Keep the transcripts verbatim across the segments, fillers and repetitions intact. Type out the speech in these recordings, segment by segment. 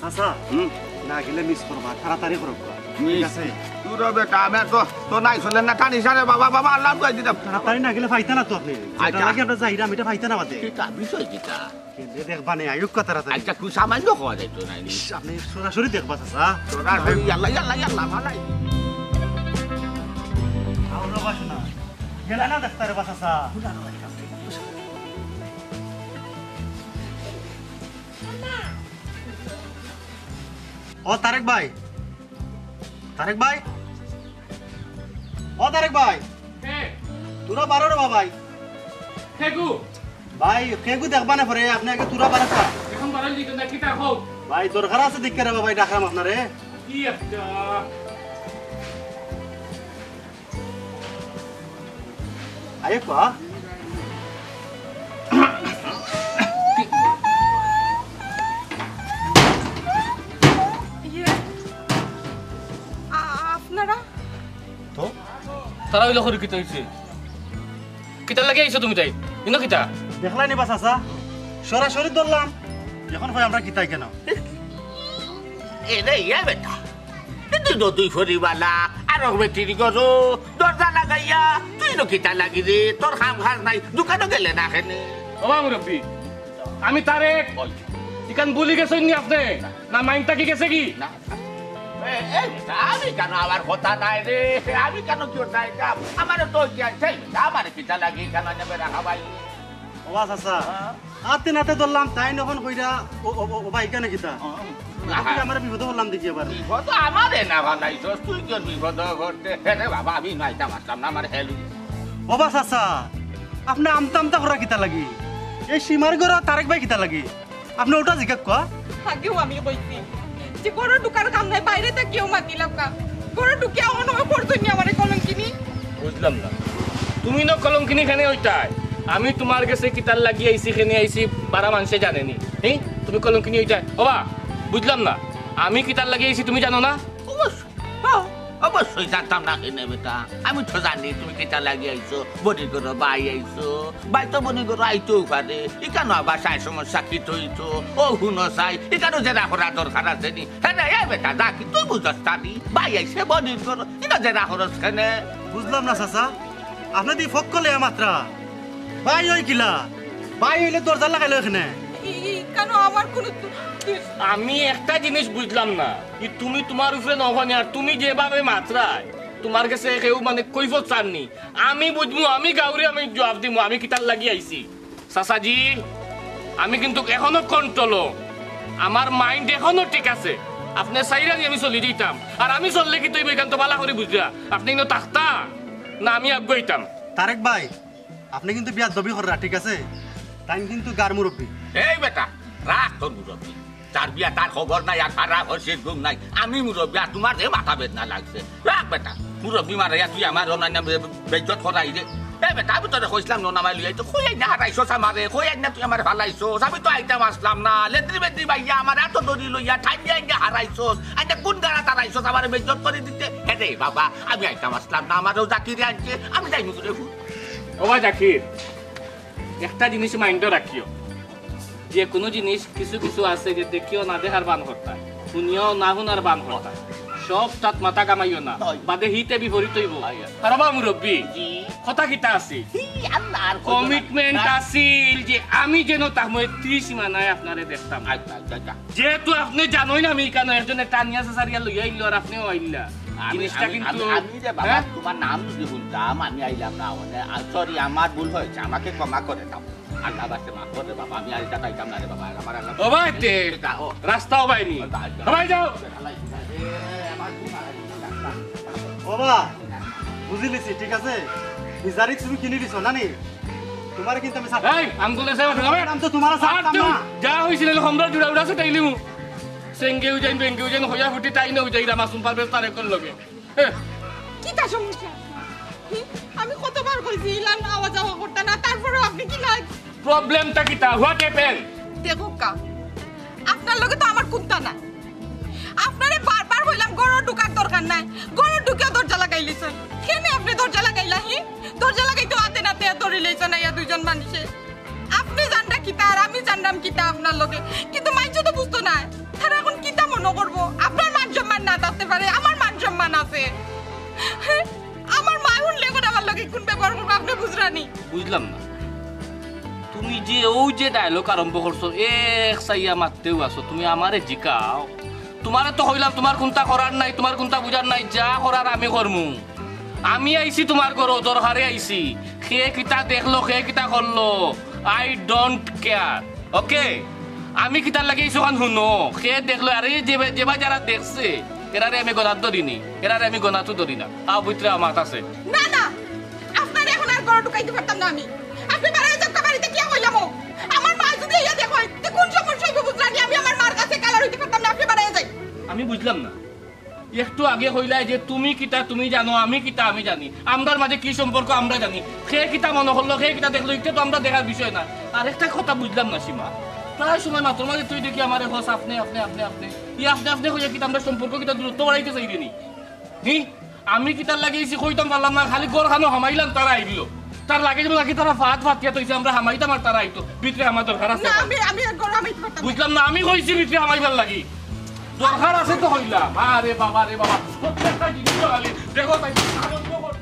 আচ্ছা, হুম? না গেলে মিস করবা, তাড়াতাড়ি করবা। ঠিক মিস? আছে? তোরা বেটা, আমি তো, তো নাই চলে না, টানিস আরে বাবা, বাবা, আল্লাহ দোয়াই দিতাম। তাড়াতাড়ি না গেলে পাইতা না তো আপনি। আচ্ছা। যেটা লাগে আমরা যাইরাম, এটা পাইতা না বাদে। কিতা, বিষয় কিতা? কেনে দেখবা নে, আইউক্কা তাড়াতাড়ি। আচ্ছা, খুব সামান্য খাওয়া যাইতো না। ইস, আপনি সরাসরি দেখবা, চাচা। সরাসরি, ইয়াল্লা, ইয়াল্লা, ইয়াল্লা, ভালাই। আও রে বাসনা। গেলা না দেখতারে বা, চাচা। ও তারেক ভাই, তারেক ভাই, ও তারেক ভাই, হে। তোরা বারো রে বা ভাই। হেগু। ভাই, হেগু দেখবা না পরে, আপনি আগে তোরা বারো তা। এখন বারো লিখে না, কিতা হোক? ভাই, দরকার আছে, দেখে রে বা ভাই, ডাকলাম আপনারে। কি একটা। আরে বাহ। ইয়ে, আ-, আপনারা? তো? তারা অইলো করি কিতা অইছে? কিতার লাগি আইছো তুমি তাই? ইনো কিতা? দেখলাই নি বা চাচা? সরাসরি ধরলাম। এখন কই আমরা কিতাই কেনে? এরে ইয়া বেটা, এ তুই তো তুই ফরিবালা, আর বেটির ঘরো দরজা লাগাইয়া, তুই নো কিতা লাগি রে, তোর কাম কাজ নাই, দোকানো গেলে না কেনে? ও বা মুরব্বি, আমি তারেক। ইখান ভুলি গেছইন নি আপনে? না, মাইন্ড থাকি গেছে গি? না। এ, এ, আমি কেনে আবার কথা নাই রে, আমি কেনে কিতা নাই? আমারে তো কি আছে? আমারে কিতা লাগি কেনে নেবে রাখা ভাই? ও বা চাচা, হ্যাঁ? আতে নাতে ধরলাম, তাইন অখন কইরা, ও, ও, ও, ও বা ইখানে কিতা? ও, না। আপনি আমারে বিপদো করলাম দেখি আবার। বিপদ আমারে না বানাইছস, তুই কিওর বিপদ করতে? হে রে বাবা, আমি নাইতাম আসলাম না, আমার হেলু। ও বা চাচা, আপনে আমতা আমতা করা কিতা লাগি? এই সীমার ঘরো তারেক ভাই কিতা লাগি? আপনে ওটা জিজ্ঞাসা কর। আগেও আমি কইছি যে ঘরো ঢুকার কাম নাই, বাইরে থাকিও মাতিলাম কা। ঘরো ঢুকিয়া অনো করছইন নি আমারে কলঙ্কিনী। বুঝলাম না, তুমি না কলঙ্কিনী কেনে অইতায়? আমি তুমার গেছে কিতার লাগি আইছি, কেনে আইছি, বারা মানষে জানে নি। হি? তুমি কলঙ্কিনী অইতায়? ও বা, বুঝলাম না, আমি কিতার লাগি আইছি তুমি জানো না? অবশ্য, হ্যাঁ, অবশ্যই জানতাম না কেনে বেটা। আমি তো জানি তুমি কিতার লাগি আইছো, বনির ঘরো বাই আইছো। বাই তো বনির ঘরো আইতেও পারে। ইখানো আবার সাই সমস্যা কিতা অইতো? ও হুনো চাই, ইখানো জেরা করার দরকার আছে নি? হে রে, এ বেটা, যা কি তুই বুঝস তা নি? বাই আইছে বনির ঘরো, ইনো জেরা করস কেনে? বুঝলাম না চাচা, আপনে দি ফক্কলে মাত্রা। বাই অই কিলা? বাই অইলে দরজা লাগাইলো কেনে? ই-, ইখানো আমার কোনো দু-, দু- আমি একটা জিনিস বুঝলাম না, ই তুমি তুমার উপরে নখনে আর তুমি যেভাবে মাতরায়, তুমার গেছে কেউ মানে কৈফত চার নি। আমি বুঝমু, আমি গাউরে আমি জবাব দিমু, আমি কিতার লাগি আইছি। চাচাজি, আমি কিন্তু এখনো কন্ট্রোলো, আমার মাইন্ড এখনো ঠিক আছে। আপনে চাইরা নি আমি চলি দিতাম, আর আমি চললে কিতা অইবো ইখান তো ভালা করি বুঝরা। আপনে ইনো থাকতা না আমি আগুয়াইতাম। তারেক ভাই, আপনে কিন্তু বেয়াদবি কররা, ঠিক আছে? তাইন কিন্তু গাঁর মুরব্বি। এই বেটা, রাখ তোর মুরব্বি। যার বিয়া তার খবর নাই, আর পাড়া পড়শির ঘুম নাই। আমি মুরব্বি, আর তুমার যে মাথা বেদনা লাগছে। রাখ বেটা, মুরব্বি মারাইয়া তুই আমার অনান্য বে-, বেইজ্জত করাইরে। এ বেটা, আমি তোরে কইছলাম না, নামাই লইয়া, তো কই আইনা হারাইছস আমারে, কই আইনা তুই আমারে ফালাইছস। আমি তো আইতাম আসলাম না, লেদ্রি বেদ্রি বাইয়া আমার আতো ধরি লইয়া, ঠাইন দিয়া আইনা হারাইছস। আইনা কোন গাড়া তারাইছস আমারে বেইজ্জত করি দিতে? হে রে বাবা, আমি আইতাম আসলাম না, আমারেও জাকিরে আনছে, আমি যাইমু রে ফুট। ও বা জাকির, একটা জিনিস মাইন্ডো রাখিও, যে কোনো জিনিস কিছু কিছু আছে যে দেখিও না দেখার বান করতা, হুনিও না হুনার বান করতা, সব তাত মাথা কামাইও না, বাদে হিতে বিপরীত অইবো। আরে বা মুরব্বি, জি। কথা কিতা আছে? হি, আল্লাহ, আর কইও না। কমিটমেন্ট আছিল যে আমি যেন তাহময় ত্রিসীমানায় আপনারে দেখতাম। আচ্ছা, আচ্ছা, আচ্ছা। যেহেতু আপনে জানইন আমি ইখানো একজনে টানিয়া সারিয়া লইয়া আইলো আর আপনেও আইলা। আমি, জিনিসটা আমি, কিন্তু, আমি, আমি রে বাবা, হ্যাঁ? তুমার নাম যদি হুনতাম, আমি আইলাম না। মানে, আ, সরি, আমার ভুল হয়েছে, আমাকে ক্ষমা করে দাও। আল্লাহ বাসে মাফ করে বাবা, আমি আর ইটা খাইতাম না রে বাবা, আমার আল্লাহ ও ভাই, তে যা, ও। রাস্তাও বাইনি। ও ভাই, যাও। ও বা, বুঝিলিছি, ঠিক আছে? বিচারি তুমি কিনি দিছো, না নি? তুমারে কিন্তু আমি ছাড়তাম এই, না। আঙ্গুলে সে উঠে যাবে। আমি তো তুমারে আর ছাড়তাম তুই না। যা হইছিল, হমরা জুড়া উড়া সে তাইলিমু। সেঙ্গেও যাইন, বেঙ্গেও যাইন, হইয়া ফুটি তাই না, যাইরা মাসুম পারভেজ তারেকর লগে। হ্যাঁ। কিতা সমস্যা? হি? আমি কতবার কইছি, ইলান আওয়া যাওয়া করতা না, তারপরেও আপনে কিলা প্রবলেমটা কিতা? What happened? দেখউক্কা, আপনার লগে তো আমার কুন্তা নাই। আপনারে বারবার কইলাম, ঘরো ঢুকার দরকার নাই। ঘরো ঢুকিয়া দরজা লাগাইলিছইন। কেনে আপনে দরজা লাগাইলা, হি? দরজা লাগাইতে আতে নাতে ধরিলিছইন আইয়া দুইজন মানষে। আপনে জানরা কিতা আর আমি জানরাম কিতা আপনার লগে। কিন্তু মাইনষে তো বুঝতো নায়। তারা এখন কিতা বুঝলাম না, তুমি যে অউ যে ডায়লগ আরম্ভ করছো, এক চাইয়া মাততেউ আছো, তুমি আমারে জিকাও। তুমারে তো কইলাম তুমার কুন্তা করার নাই, তুমার কুন্তা বুঝার নাই, যা করার আমি করমু। আমি আইছি তুমার ঘরো, দরকারে আইছি। কে কিতা দেখলো, কে কিতা করলো, I don't care, okay? আমি কিতার লাগি আইছি অখান হুনো, কে দেখলো, আরে যে বা-, যে বা যারা দেখছে, এরারে আমি গনাত ধরি নি, এরারে আমি গনাতউ ধরি না। আও ভিতরে আমার মাত আছে। না, না, আপনারে এখন আর ঘরো ঢুকাইতে পারতাম না আমি। আপনে বারইয়া যাউক্কা বাড়ি থাকি, কিয়া কইলাম ও? আমার মায় যুদি আইয়া দেখইন, তে কুন সমস্যা অইবো বুঝলা নি? আমি আমার মার কাছে কালা রইতে পারতাম না, আপনে বারইয়া যাইন। আমি বুঝলাম না, একটু আগে কইলায় যে তুমি কিতা তুমি জানো, আমি কিতা আমি জানি, আমরার মাঝে কি সম্পর্ক আমরা জানি, কে কিতা মনো করলো, কে কিতা দেখলো, ইটা তো আমরার দেখার বিষয় না। আর একটা কথা বুঝলাম না সীমা, প্রায় সময় মাতর মাঝে তুই দেখি আমারে কস আপনে, আপনে, আপনে, আপনে। ই আপনে, আপনে কইয়া কিতা আমরার সম্পর্ক কিতা দূরত্ব বাড়াইতে চাইরে নি? হি? আমি কিতার লাগি আইছি কইতাম পারলাম না, খালি ঘরখানো হামাইলাম, তারা আইলো। তার লাগি যেমন লাগি তারা ফাত ফাতিয়া থইছে, আমরা হামাইতাম আর তারা আইতো। ভিতরে আমার দরকার আছে না, আমার। আমি, আমি আর ঘরো হামাইতে পারতাম না। বুঝলাম না, আমি কইছি ভিতরে হামাইবার লাগি। দরকার আছে তো কইলাম। আরে বাবা রে বাবা, প্রত্যেকটা জিনিস তো খালি দেখো তাই আরম্ভ কর।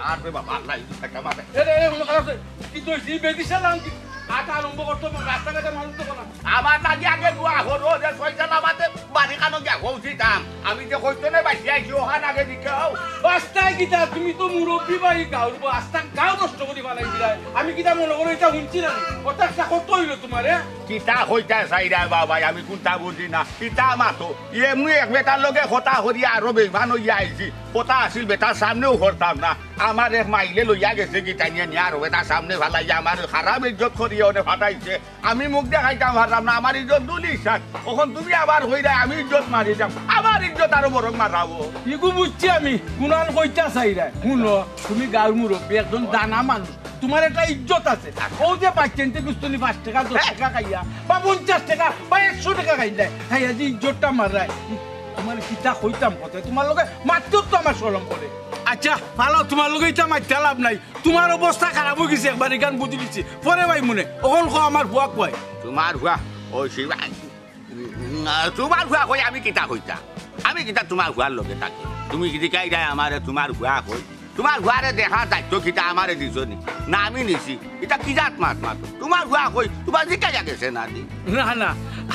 আর রে বাবা, আল্লাহ, এই টাকা মারে। এ রে, এ, মনে খারাপ আছে। কি তো হইছে? এই বেদিশা লাম কি? আটা আরম্ভ করতো, রাস্তাঘাটে মানুষ তো না। আমার লাগি আগে দোয়া করো, যে শয়তান আমাদের বাড়ি কানো গিয়া পৌঁছিতাম। আমি যে কইতো না বাঁচিয়া আইছি, ওখান আগে দিকে হও। আস্তায় কিতা, তুমি তো মুরব্বি বাড়ি গাউর বউ, আস্তা গাউ নষ্ট করি ফালাই দিলায়। আমি কিতা মনো করো ইটা হুনছি না নি? কথা একটা কত হইলো তুমারে? কিতা কইতা চাইরায় বাবাই, আমি কুন্তা বুঝি না। কিতা মাতো? এমনি এক বেটার লগে কথা করি আরো বেইমান হইয়া আইছি। কথা আছিল বেটার সামনেও করতাম না। আমার এক মাইলে লইয়া গেছে গি টানিয়া নিয়া আরো বেটার সামনে ফালাইয়া আমার খারাপ ইজ্জত করিয়া অনে ফাটাইছে। আমি মুখ দেখাইতাম পারলাম না, আমার ইজ্জত দুলিশান। অখন তুমি আবার কইরায় আমি ইজ্জত মারি যাম, আমার ইজ্জত আরো বরং মারাবো। ইগু বুঝছি আমি, কুনান কইতা চাইরায়। হুনো, তুমি গাউর মুরব্বি, একজন দানা মানুষ, তুমার একটা ইজ্জত আছে। অউ যে পাঁচ টেকা, দুস্তুনি পাঁচ টেকা, দশ টেকা খাইয়া, বা পঞ্চাশ টেকা, বা একশো টেকা খাইলায়, খাইয়া যে ইজ্জতটা মারায়, তুমারে কিতা কইতাম কথা, তুমার লগে মাততেও তো আমার শরম করে। আচ্ছা, ভালা, তুমার লগে ইতা মাতিয়া লাভ নাই। তুমার অবস্থা খারাপ অইগেছে একবার, ইখান বুঝিলিছি। পরে ভাই মনে, অখন কও আমার ফুয়া কই? তুমার ফুয়া, ও শিবা, উম, তুমার ফুয়া কই আমি কিতা কইতা? আমি কিতা তুমার ফুয়ার লগে থাকি? তুমি কিতা কইরায় আমারে তুমার ফুয়া কই? তুমার ফুয়ারে দেখার দায়িত্ব কিতা আমারে দিছো নি? না আমি নিছি? ইটা কি জাত মাত মাতো? তুমার ফুয়া কই? তুমার জিকাইয়া গেছে না নি? না, না,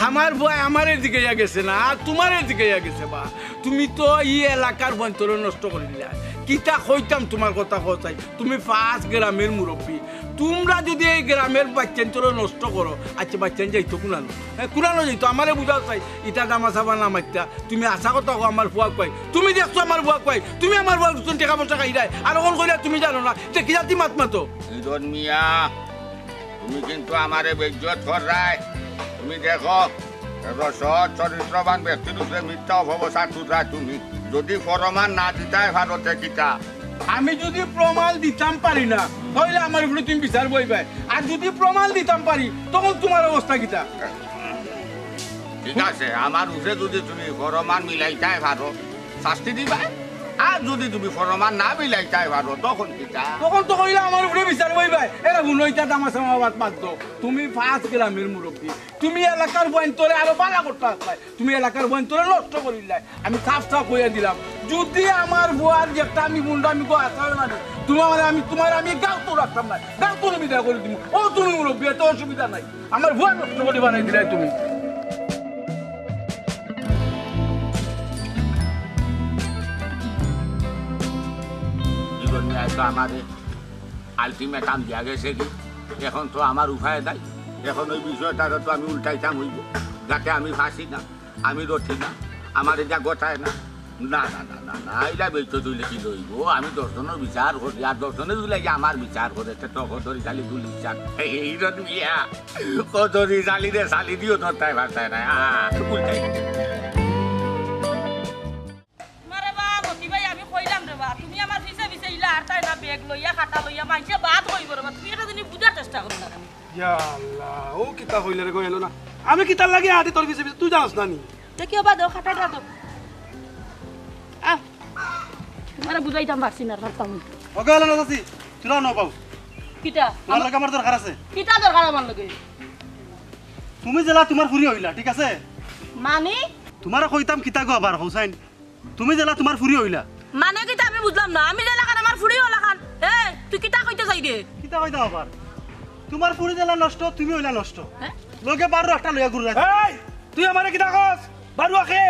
আমার ফুয়ায় আমারে জিকাইয়া গেছে না, আর তুমারে জিকাইয়া গেছে বা। তুমি তো ই এলাকার ফুয়াইন্তরে নষ্ট করিলায়। কিতা কইতাম তুমার কথা কও চাই, তুমি পাঁচ গ্রামের মুরব্বি। তুমরা যুদি এই গ্রামের বাইচ্চাইন্তরে নষ্ট করো, আচ্ছা, বাইচ্চাইন যাইতো কুনানো? হ্যাঁ, কুনানো যাইতো? আমারে বুঝাও চাই, ইতা দামাচাপা না মাতিয়া। তুমি হাছা কথা কও আমার ফুয়া কই। তুমি দেখছো আমার ফুয়া কই? তুমি আমার ফুয়া কুন টেকা পয়সা খাইরায়? আর অখন কইরায় তুমি জানো না। ইতা কি জাতি মাত মাতো? হিরণ মিয়া, তুমি কিন্তু আমারে বেইজ্জত কররায়। তুমি দেখো, এত সৎ চরিত্রবান ব্যক্তির উপরে মিথ্যা অপপ্রচার কররায় তুমি। যুদি প্রমাণ না দিতায় পারো তে কিতা? আমি যুদি প্রমাণ দিতাম পারি না, তাইলে আমার উপরে তুমি বিচার বইবায়। আর যুদি প্রমাণ দিতাম পারি, তখন তুমার অবস্থা কিতা? ঠিক আছে, আমার উপরে যুদি তুমি প্রমাণ মিলাইতায় পারো, শাস্তি দিবায়। আর যুদি তুমি প্রমাণ না মিলাইতায় পারো, তখন কিতা? তখন তো কইলা আমার উপরে বিচার বইবায়। এরা হুনো, ইতা দামাচাপা মাত মাতো। তুমি পাঁচ গ্রামের মুরব্বি, তুমি এলাকার ফুয়াইন্তরে আরো ভালা করতা আছলায়, তুমি এলাকার ফুয়াইন্তরে নষ্ট করিলায়। আমি সাফ সাফ কইয়া দিলাম, যুদি আমার ফুয়ার একটা আমি গুন্ডা আমি গো আছাও না রে, তুমারে আমি, তুমারে আমি গাউত রাখতাম না, গাউত বিদায় করি দিমু। ও তুমি মুরব্বি, এত অসুবিধা নাই। আমার ফুয়া নষ্ট করি ফালাই দিলায় তুমি। জীবন নিয়ে তো আমারে ultimatum দিয়া গেছে গি, অখন তো আমার উপায় নাই। অখন ওই বিষয়টারে তো আমি উল্টাইতাম অইবো, যাতে আমি ফাঁসি না, আমি রথি না, আমারে যা গতায় না। না, না, না, না, না, ইলা বেইজ্জত অইলে কিলা অইবো? আমি দশ জনর বিচার করি, আর দশ জনে যদি আমার বিচার করে, তে তো কদরি জালি দুলিশান। এই হিরণ মিয়া, কদরি জালি রে, জালি দিও ধরতায় পারতায় না। আ, উল্টাই। মারে বা, মতি ভাই, আমি কইলাম রে বা, তুমি আমার পিছে পিছে ইলা আরতায় না, ব্যাগ লইয়া, খাতা লইয়া, মাইনষে বাদ কইবো রে বা, তুমি ইটা জিনিস বুঝার চেষ্টা করো না। ইয়া আল্লাহ, ও কিতা কইলে রে গো, এলো না। আমি কিতার লাগি আটি তোর পিছে পিছে, তুই জানস না নি? দেখি ও বা, দেও, খাতাটা দেও। আহ, তুমারে বুঝাইতাম পারছি না, পারতাম না। ওকে, এলো না চাচি, তুই রাও না পাও। কিতা? তুমার লগে আমার দরকার আছে। কিতা দরকার আমার লগে? তুমি যেলা তুমার ফুরি অইলা, ঠিক আছে? মানে? তুমারে কইতাম কিতা গো আবার, হোসাইন? তুমি যেলা তুমার ফুরি অইলা। মানে কিতা আমি বুঝলাম না। আমি যেলাখান আমার ফুরি অলাখান। এই, তুই কিতা কইতে চাইরে? কিতা কইতাম আবার? তুমার ফুড়ি যেলা নষ্ট, তুমি অইলা নষ্ট। হ্যাঁ? লগে বারো একটা লইয়া ঘুরে। এই, তুই আমারে কিতা কস? বারুয়া খে?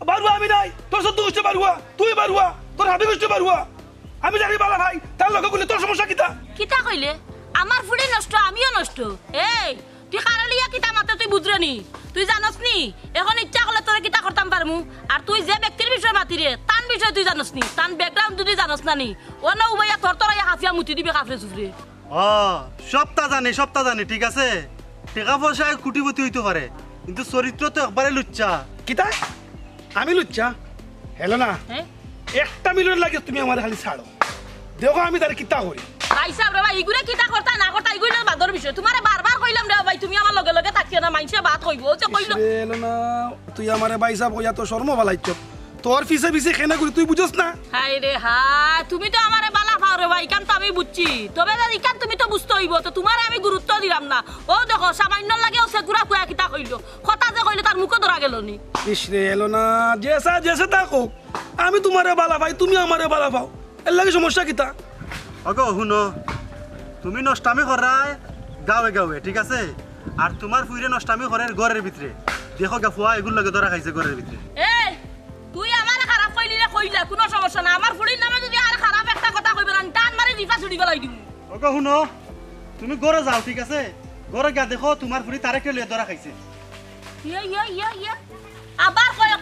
বারুয়া আমি নাই। তোর চৌদ্দ গুষ্টি বারুয়া, তুই বারুয়া, তোর হাবি গুষ্টি বারুয়া। আমি যারে বালা পাই, তার লগে গুলে তোর সমস্যা কিতা? কিতা কইলে? আমার ফুড়ি নষ্ট, আমিও নষ্ট। এই, তুই কারে লইয়া কিতা মাতে তুই বুঝরে নি? তুই জানস নি? এখন ইচ্ছা করলে তোরে কিতা করতাম পারমু? আর তুই যে ব্যক্তির বিষয়ে মাতিরে, তান বিষয়ে তুই জানস নি? তান background যদি জানস না নি, অনো উবাইয়া থরথরাইয়া হাফিয়া মুতি দিবে কাফরে চুফরে। ও, সবতা জানি, সবতা জানি, ঠিক আছে? টেকা পয়সায় কোটিপতি অইতো পারে, কিন্তু চরিত্র তো একবারে লুচ্চা। কিতা? আমি লুচ্চা? হেলো না। হ্যাঁ? একটা মিনিট লাগে তুমি আমারে খালি ছাড়ো। দেখো আমি তারে কিতা করি। ভাইসাব রে ভাই, ইগুরে কিতা করতা না করতা, ইগুরে বাদর বিষয়। তুমারে বারবার কইলাম রে ভাই, তুমি আমার লগে লগে থাকিও না, মাইনষে বাদ কইবো। ও যে কইলো ইস রে, এলো না, তুই আমারে ভাইসাব কইয়া তো শরমও ফালাইছস। তোর পিছে পিছে কেনে ঘুরি তুই বুঝস না? হায় রে হায়, তুমি তো আমারে বালা পাও রে ভাই, ইখান তো আমি বুঝছি। তবে ইখান তুমি তো বুঝতে অইবো, তো তুমারে আমি গুরুত্ব দিলাম না। ও দেখো, সামান্য লাগেও সে গুড়া কুয়া কিতা কইলো, কথা যে কইলো তার মুখো ধরা গেলো নি। ইস রে, এলো না, যেসা যেসা থাকো, আমি তুমারে বালা পাই, তুমি আমারে বালা পাও, এর লাগি সমস্যা কিতা? ওগো, হুনো, তুমি নষ্টামি করায় গাঁওয়ে গাঁওয়ে, ঠিক আছে? আর তুমার ফুড়িয়ে নষ্টামি করের ঘরর ভিতরে। দেখো গা ফুয়া, এগুর লগে ধরা খাইছে ঘরর ভিতরে। এই, তুই আমারে খারাপ কইলি রে কইলা, কুনু সমস্যা না। আমার ফুড়ির নামে যদি আর খারাপ একটা কথা কইবে না, টান মারি জিভা ছুড়ি ফালাই দিমু। ওগো, হুনো, তুমি ঘরো যাও, ঠিক আছে? ঘরো গিয়া দেখো তুমার ফুড়ি তারে কে লইয়া ধরা খাইছে। ইয়ে, ইয়ে, ইয়ে, ইয়ে। আবার কয়,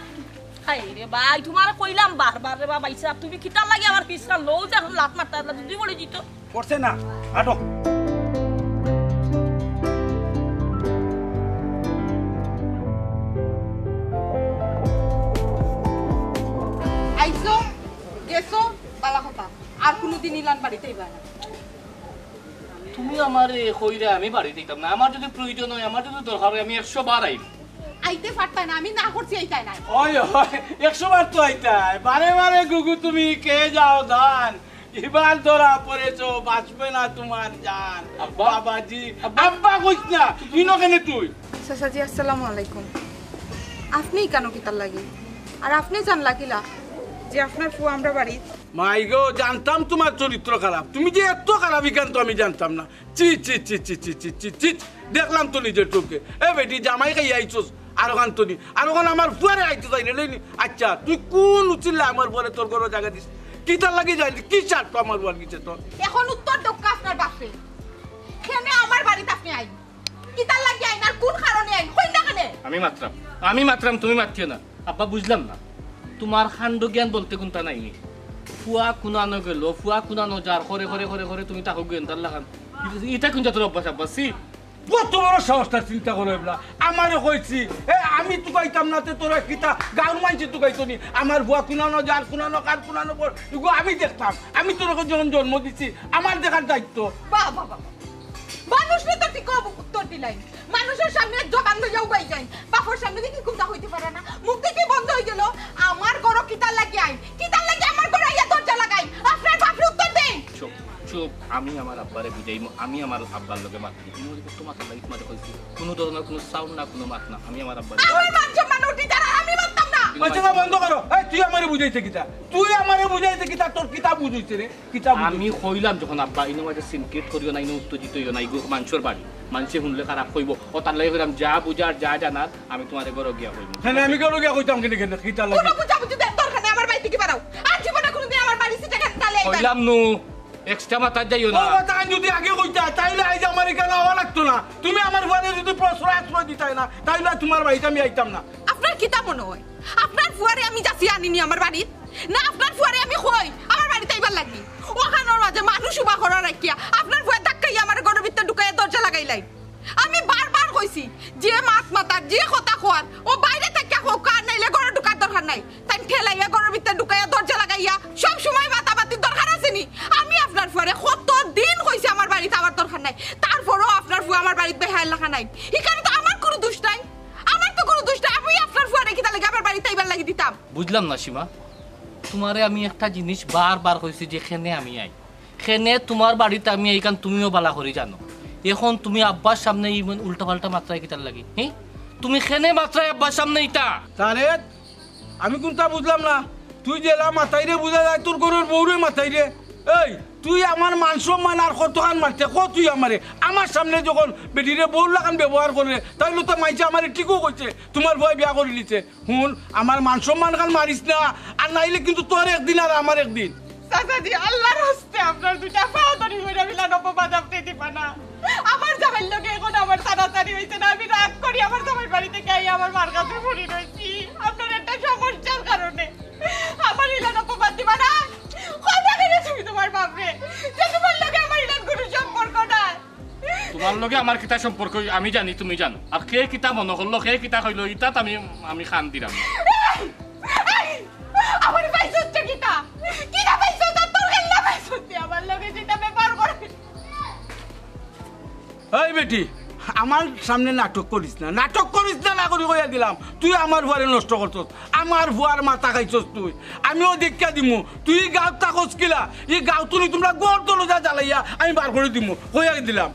হায় রে ভাই, তুমারে কইলাম বারবার রে বা, ভাইসাব, তুমি কিতার লাগি আমার পিছখান লও যে এখন লাত মারতা, লাত দুই পড়ি দিত। করছে না, আটক। আইছো, গেছো, বালা কথা। আর কুনুদিন ইলান বাড়িত আইবায় না। তুমি আমারে কইরায় আমি বাড়িত আইতাম না। আমার যদি প্রয়োজন অয়, আমার যদি দরকার অয়, আমি একশো বার আইমু। আইতে পারতায় না, আমি না করছি, আইতায় নায়। অয়, অয়, একশো বার তো আইতায়। বারে বারে গুগু তুমি কে যাও জান, ইবার ধরা পড়েছো, বাঁচবে না তুমার জান। আব্বা? বাবাজি, আব্বা? আব্বা কইস না, ইনো কেনে তুই? চাচাজি, আসসালামু আলাইকুম। আপনি ইকানো কিতার লাগি? আর আপনি জানলা কিলা যে আপনার ফুয়া আমরার বাড়িত? মাই গো, জানতাম তুমার চরিত্র খারাপ। তুমি যে এত খারাপ, ইখান তো আমি জানতাম না। ছি, ছি, ছি। দেখলাম তো নিজর চউখে। এ বেটি, জামাই খাইয়া আইছস, আর অখান তো নি। আর অখান আমার ফুয়ারে আইতে চাইলে লইনি। আচ্ছা, তুই কুন উচিল্লা আমার ফুয়ারে তোর ঘরো জাগা দিস? কিতার লাগি যাইলি? কি স্বার্থ আমার ফুয়ার গেছে তোর? এখন উত্তর দেউক্কা আপনার বাপে। কেনে আমার বাড়িত আপনি আইন? কিতার লাগি আইন আর কুন কারণে আইন? কইন না কেনে? আমি মাতরাম, আমি মাতরাম, তুমি মাতিও না। আব্বা, বুঝলাম না, তুমার কাণ্ড জ্ঞান বলতে কুনটা নাই নি? ফুয়া কুনানো গেল, ফুয়া কুনানো যার, করে, করে, করে, করে তুমি তাকে গোয়েন্দার লাখান। ইটা কুন জাতর অভ্যাস আব্বা? ছি। কত বড় সাহস তার, চিন্তা করো এবলা। আমারে কইছি, এ, আমি তুকাইতাম না, তে তোরা কিতা গাঁওর মাইনষে তুকাইতো নি? আমার ফুয়া কুনানো যার, কুনানো কার, কুনানো পর, ইগু আমি দেখতাম। আমি তোরে যখন জন্ম দিছি, আমার দেখার দায়িত্ব। বাহ, বাহ, বাহ, বাহ। মানুষরে তো ঠিক উত্তর দিলাই। মানুষর সামনে জবান লইয়া উবাই যাইন, বাপর সামনে দেখি কুনতা কইতে পারে না, মুখ দেখি বন্ধ অই গেল। আমার ঘরো কিতার লাগি আইন? কিতার লাগি আমার ঘরো আইয়া দরজা লাগাইন? আপনার বাপরে উত্তর দেইন। চুপ, চুপ, আমি আমার আব্বারে বুঝাইমু, আমি আমার আব্বার লগে মাতি। তুমি ওদিকে তো মাথার লাগি তোমারে কইছি, কুনু ধরনের কুনু sound না, কুনু মাত না, আমি আমার আব্বারে আমার মান সম্মান উঠি যার, আর আমি মাততাম না। আচ্ছা, না, বন্ধ করো। এই, তুই আমারে বুঝাইতে কিতা? তুই আমারে বুঝাইতে কিতা? তোর কিতা বুঝ অইছে রে? কিতা বুঝ অইছে? আমি কইলাম যখন, আব্বা, ইনো মাঝে সিনক্রিয়েট করিও না, ইনো উত্তেজিত অইও না, ইগু মানষর বাড়ি, মানষে হুনলে খারাপ কইবো। ও তার লাগি কইলাম, যা বুঝার, যা জানার, আমি তোমারে ঘরো গিয়া কইমু। হ্যাঁ, আমি ঘরো গিয়া কইতাম কেনে, কেনে? কিতা লাগে? কুনু বুঝাবুঝি দেওয়ার দরকার নাই, আমার বাড়িত থাকি বারও। আর জীবনে কুনুদিন আমার বাড়ির ভিতরে গালি দিলাইবা না। কইলাম নু, এক্সট্রা মাথাত যাইও না। ও কথা আমি যদি আগে কইতা, তাইলে আইজ আমার ইকানো আওয়া লাগতো না। তুমি আমার ফুয়ারে যদি প্রশ্রয় আশ্রয় দিতায় না, তাইলে তুমার বাড়িত আমি আইতাম না। আপনার কিতা মনে অয়? আপনার ফুয়ারে আমি যাচিয়া আনিনি আমার বাড়িত? না, আপনার ফুয়ারে আমি কই আমার বাড়িত আইবার লাগি? অখানর মাঝে মানুষ উবা করা রাখিয়া আপনার ফুয়ায় ধাক্কাইয়া আমারে ঘরর ভিতরে ঢুকাইয়া দরজা লাগাইলাইন। আমি বারবার কইছি, যে মাত মাতার, যে কথা কওয়ার, ও বাইরে থাকিয়া কউক্কা, আর নাইলে ঘরো ঢুকার দরকার নাই। তাইন ঠেলাইয়া ঘরর ভিতরে ঢুকাইয়া দরজা লাগাইয়া সব সময় মাতামাতির দরকার আছে নি? আমি আপনার ফুয়ারে কত দিন কইছি আমার বাড়িত আওয়ার দরকার নাই, তারপরও আপনার ফুয়া আমার বাড়িত বেহায়ার লাখান আইন। ইকানো তো আমার কুনু দোষ নাই, আমার তো কুনু দোষ নাই। আমি আপনার ফুয়ারে কিতার লাগি আমার বাড়িত আইবার লাগি দিতাম? বুঝলাম না সীমা, তুমারে আমি একটা জিনিস বারবার কইছি যে কেনে আমি আই, কেনে তুমার বাড়িত আমি আই, ইখান তুমিও বালা করি জানো। এখন তুমি আব্বার সামনে ইমন উল্টাপাল্টা মাতরায় কিতার লাগি? হি? তুমি কেনে মাতরায় আব্বার সামনে ইতা? তারে আমি কুনতা বুঝলাম না। তুই যেলা মাতাইরে বুঝা যায়, তোর ঘরর বউরে মাতাইরে। এই, তুই আমার মান সম্মান আর কতখান মারতে ক তুই আমারে? আমার সামনে যখন বেটিরে বউর লাখান ব্যবহার করে, তাইলে তো মাইনষে আমারে ঠিকউ কইছে, তুমার পুয়ায় বিয়া করিলিছে। হুন, আমার মান সম্মান খান মারিস না, আর নাইলে কিন্তু তোর একদিন আর আমার একদিন। চাচাজি, আল্লার ওয়াস্তে আপনার দুইটা পাও ধরি কইরা মিলান অপবাদ আপনে দিবা না। আমার জামাইর লগে এখন আমার ছাড়াছাড়ি অইছে না, আমি রাগ করি আমার জামাইর বাড়ি থাকি আইয়া আমার মার কাছে পড়ি রইছি। আপনার একটা সমস্যার কারণে আমার ইলান অপবাদ দিবা না। কথা দিলে তুমি তুমার বাপরে যে তুমার লগে আমার ইলান কুনু সম্পর্ক নাই। তুমার লগে আমার কিতা সম্পর্ক আমি জানি, তুমি জানো। আর কে কিতা মনো করলো, কে কিতা কইলো, ইতাত আমি, আমি কান দিরাম না। এই, আমার পাইছস কিতা? কিতা পাইছস? তোর গেল্লা পাইছস তুই আমার লগে যেটা ব্যবহার করে। এই বেটি, আমার সামনে নাটক করিস না, নাটক করিস না, না করি কইয়া দিলাম। তুই আমার পুয়ারে নষ্ট করছস, আমার পুয়ার মাথা খাইছস তুই। আমিও দেখিয়া দিমু, তুই ই গাঁওত থাকস কিলা? ই গাঁওত তুই তুমরা ঘর দরজা জ্বালাইয়া আমি বার করি দিমু, কইয়া দিলাম।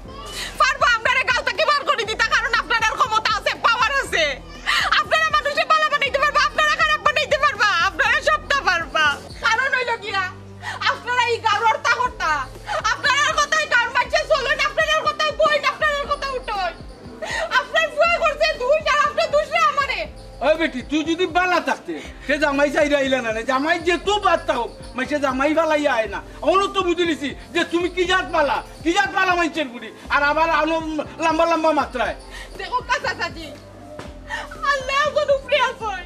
পারবা আপনারে গাঁও থাকি বার করি দিতা, কারণ আপনারার ক্ষমতা আছে, পাওয়ার আছে। আপনারা মানুষরে ভালা বানাইতে পারবা, আপনারা খারাপ বানাইতে পারবা, আপনারা সবটা পারবা। কারণ অইলো গিয়া, আপনারা ই গাঁওর তাকর্তা, আপনারার কথায় গাঁওর মাইনষে চলইন, আপনারার কথায় বইন, আপনারার কথায় উঠইন। আপনার পুয়ায় করছে দুষ, আর আপনার দুষরে আমারে। ওই বেটি, তুই যুদি ভালা থাকতে, তে জামাই চাইরা আইলা না নে। জামাই যেতো বাদ থাকউক, মাইনষে জামাই ফালাইয়া আয় না। অনো তো বুঝিলিছি যে তুমি কি জাত ভালা, কি জাত ভালা মাইনষের ফুড়ি, আর আবার আনো লম্বা লম্বা মাতরায়। দেখো চাচাজি, আল্লায় একজন উপরে আছইন।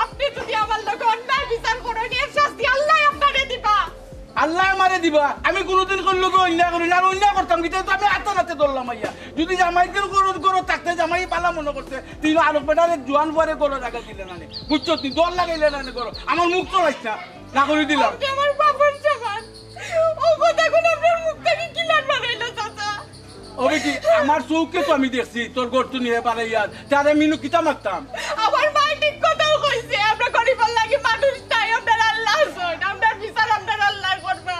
আপনে যুদি আমার লগে অন্যায় বিচার করইন, এর শাস্তি আল্লায় আপনারে দিবা। আল্লায় আমারে দিবা। আমি কুনুদিন কেউর লগে অন্যায় করি না, আর অন্যায় করতাম কিতা? তো আমি আতে নাতে ধরলাম আইয়া। যুদি জামাইর ঘরো, ঘরো থাকতে জামাই ভালা মনো করতে, তে আরক বেটারে জুয়ান পুয়ারে ঘরো জাগা দিলে না নে। বুঝছো? তুই ডর লাগাইলে না নে ঘরো। আমার মুখ চলাইস না, না করি দিলাম। আপনে আমার বাবার সমান। ও কথা কুন আপনার মুখ থাকি কিলান বারাইলো, চাচা? ও বেটি, আমার চউখে তো আমি দেখছি তোর ঘর থনে হে বারাইয়ার, তারে আমি ইনো কিতা মাততাম? আমার মায় ঠিক কথাউ কইছে, আমরা গরিবর লাগি মানুষ নায়, আমরার আল্লা আছইন, আমরার বিচার আমরার আল্লায় করবা।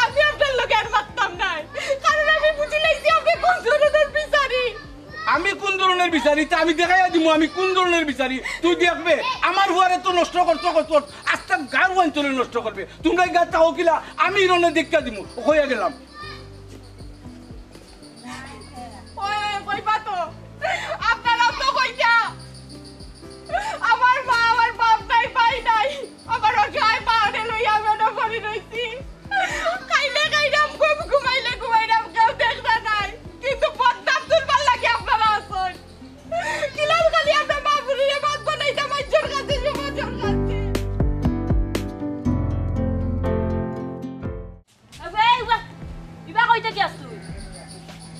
আমি আপনার লগে আর মাততাম নায়, কারণ আমি বুঝিলাইছি আপনে কুন ধরনর বিচারি। আমি কুন ধরনর বিচারি, তা আমি দেখাইয়া দিমু আমি কুন ধরনর বিচারি। তুই দেখবে, আমার পুয়ারে তো নষ্ট করতে করতে আস্তা গাঁওর অঞ্চলে নষ্ট করবে। তুমরা ই গাঁওত থাকো কিলা, আমি ইরনে দেখিয়া দিমু, কইয়া গেলাম। ওই, ওই, কইবা তো। আপনারাও তো কইতা। আমার মা, আমার বাপ নাই, ভাই নাই। আমার অসহায় মারে লইয়া আমি অনো পড়ি রইছি। খাইলে খাইরাম, ঘুম ঘুমাইলে ঘুমাইরাম, কেউ দেখরা নাই। কিন্তু বদনাম তুলবার লাগি আপনারা আছইন। কিলান খালি আমরা মা ফুড়িরে ভাত বানাইতাম, মাইনষর কাছে, সমাজর কাছে। এ বে, ইবা, ইবা কইতে কি আস তুই?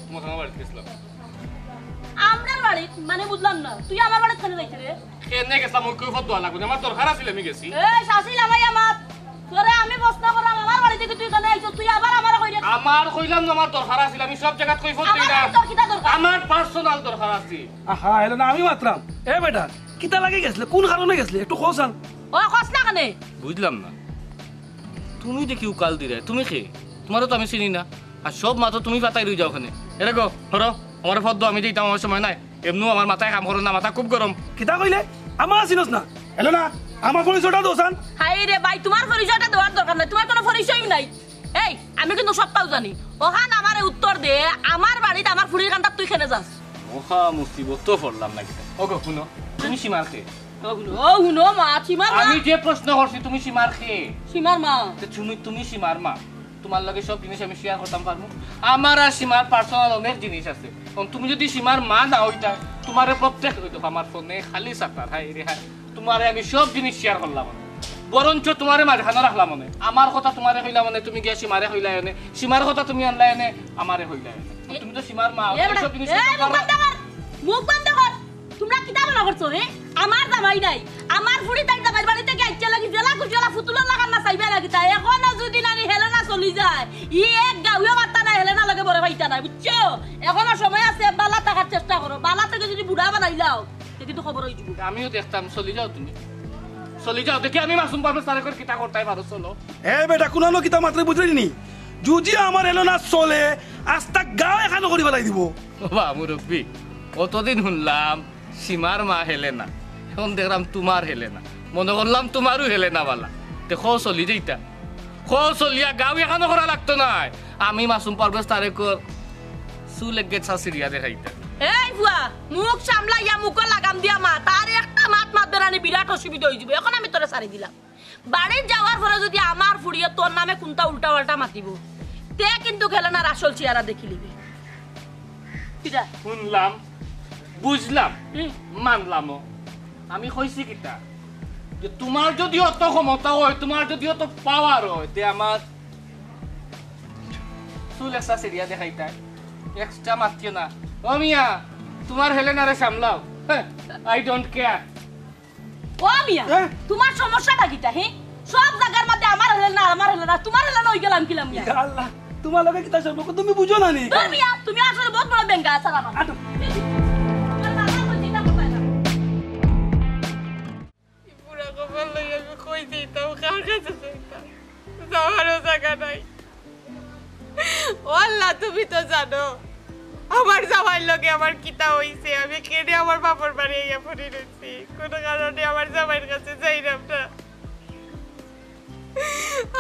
তোমার আমার বাড়িত গেছিলাম। আমরার বাড়িত? মানে বুঝলাম না, তুই আমার বাড়িত কেনে যাইতে রে? কেনে গেছিলাম, ওই কই ফটো লাগবো, আমার দরকার আছিল, আমি গেছি। এ, শাশি লামাই আমার, তোরে আমি প্রশ্ন করলাম, আমার বাড়িত থাকি তুই কেনে আইছস? তুই আবার আমারে কইরে। আমার কইলাম না, আমার দরকার আছিল, আমি সব জাগাত কই ফটো আমার না। তোর কিতা দরকার? আমার পার্সোনাল দরকার আছে। আহা, এলো না, আমি মাতরাম। এ বেটা, কিতা লাগি গেছলে? কুন কারণে গেছলে? একটু কও চাইন। ও, কস না কেনে? বুঝলাম না। তুমি দেখি উকাল দিরে, তুমি কে? তুমারে তো আমি চিনি না। আর সব মাতো তুমি পাতাই রই যাও কেনে। এরে গো, ধরো, আমার ফদ্দ আমি দিতাম, আমার সময় নাই। এমনু আমার মাথায় কাম করো না, মাথা খুব গরম। কিতা কইলে? আমারে চিনস না? এলো না, আমার পরিচয়টা দেও চাইন। হায় রে ভাই, তুমার পরিচয়টা দেওয়ার দরকার নাই, তুমার কুনু পরিচয়উ নাই। এই, আমি কিন্তু সবটাউ জানি। অখান আমারে উত্তর দে, আমার বাড়িত আমার ফুড়ির কান্দাত তুই কেনে যাস? মহা মুসিবতো পড়লাম না কিতা। ওগো, হুনো, তুমি সীমার কে? ও হুনো, ও হুনো মা, সীমার মা। আমি যে প্রশ্ন করছি, তুমি সীমার কে? সীমার মা। তে তুমি, তুমি সীমার মা। তুমার লগে সব জিনিস আমি শেয়ার করতাম পারমু। আমার আর সীমার পার্সোনাল অনেক জিনিস আছে। এখন তুমি যুদি সীমার মা না অইতায়, তুমারে প্রত্যেক, ওই দেখো, আমার ফোনে খালি চাতার, হায় রে হায়। তুমারে আমি সব জিনিস শেয়ার করলাম অনে। বরঞ্চ তুমারে মাঝখানো রাখলাম অনে। আমার কথা তুমারে কইলাম অনে, তুমি গিয়া সীমারে কইলায় অনে। সীমার কথা তুমি আনলায় অনে, আমারে কইলায় অনে। এ, তুমি তো সীমার মা, এ, বেটা, সব জিনিস এ, করতাম মুখ পারো। বন্ধ কর। মুখ বন্ধ কর। তুমরা কিতা মনো করছো, হে? আমার জামাই নাই। আমার ফুড়ি তাইর জামাইর বাড়ি থাকি আইতে লাগি জেলা কুচিওয়ালা ফুতুলর লাখান নাচাইবা লাগি তাই। এখনো যুদি নানি হেলেনা চলি যায়, ই এক গাউয়ে মাততা নায়, হেলেনা লগে বরে পাইতা নায়, বুঝছো? এখনো সময় আছে, বালা থাকার চেষ্টা করো। বালা থাকি যুদি বুড়া বানাইলাও, তে কিন্তু খবর অইযিবো। আমিও দেখতাম, চলি যাও তুমি। চলি যাও, দেখি আমি মাসুম পারভেজ তারেকর কিতা করতায় পারো, চলো। এ বেটা, কুনানো কিতা মাতরে বুঝলি নি? যুদি আমার এলো না চলে, আস্তা গাঁও একখানো করি ফালাই দিবো। ও বা মুরব্বি, অতদিন হুনলাম সীমার মা হেলেনা, এখন দেখরাম তুমার হেলেনা, মনো করলাম তুমারও হেলেনা বালা। দেখো চলি যাইতা। খো চলিয়া গাঁও এখানো করা লাগতো নায়। আমি মাসুম পারভেজ তারেকর চুল এক গেছা ছিড়িয়া দেখাইতাম। এই ফুয়া, মুখ সামলাইয়া মুখো লাগাম দিয়া মাত, আর একটা মাত মাতবে না নি, বিরাট অসুবিধা অইযিবো। এখন আমি তোরে ছাড়ি দিলাম। বাড়িত যাওয়ার পরে যদি আমার ফুড়িয়ে তোর নামে কুনতা উল্টা-পাল্টা মাতিবো, তে কিন্তু হেলেনার আসল চেহারা দেখিলিবি। কিতা? হুনলাম, বুঝলাম, হুম। মানলামও। আমি কইছি কিতা, যে তুমার যদি অত ক্ষমতা অয়, তুমার যদি অত পাওয়ার অয়, তে আমার চুল একটা ছিড়িয়া দেখাইতায়, extra মাতিও না। ও মিয়া, তুমার হেলেনারে সামলাও। হ্যাঁ, I don't care। ও মিয়া, হ্যাঁ? তুমার সমস্যাটা কিতা, হে? সব জাগার মধ্যে আমার হেলেনা, আমার হেলেনা, তুমার হেলেনা অই গেলাম কিলা মিয়া? ইয়া আল্লাহ, তুমার লগে কিতা সম্পর্ক? তুমি বুঝো না নি? ধুর মিয়া, তুমি আসলে বহুত বড় বেঙ্গা আছাড় আমার। আটো। আমার বাবা কইছে এটা কোথায় না? এই পুরা কপাল লইয়া আমি কই যাইতাম, কার কাছে যাইতাম? যাওয়ারও জাগা নাই। ও আল্লাহ, তুমি তো জানো আমার জামাইর লগে আমার কিতা অইছে। আমি কেনে আমার বাপর বাড়ি আইয়া পড়ি রইছি। কোনো কারণে আমার জামাইর কাছে যাইরাম না।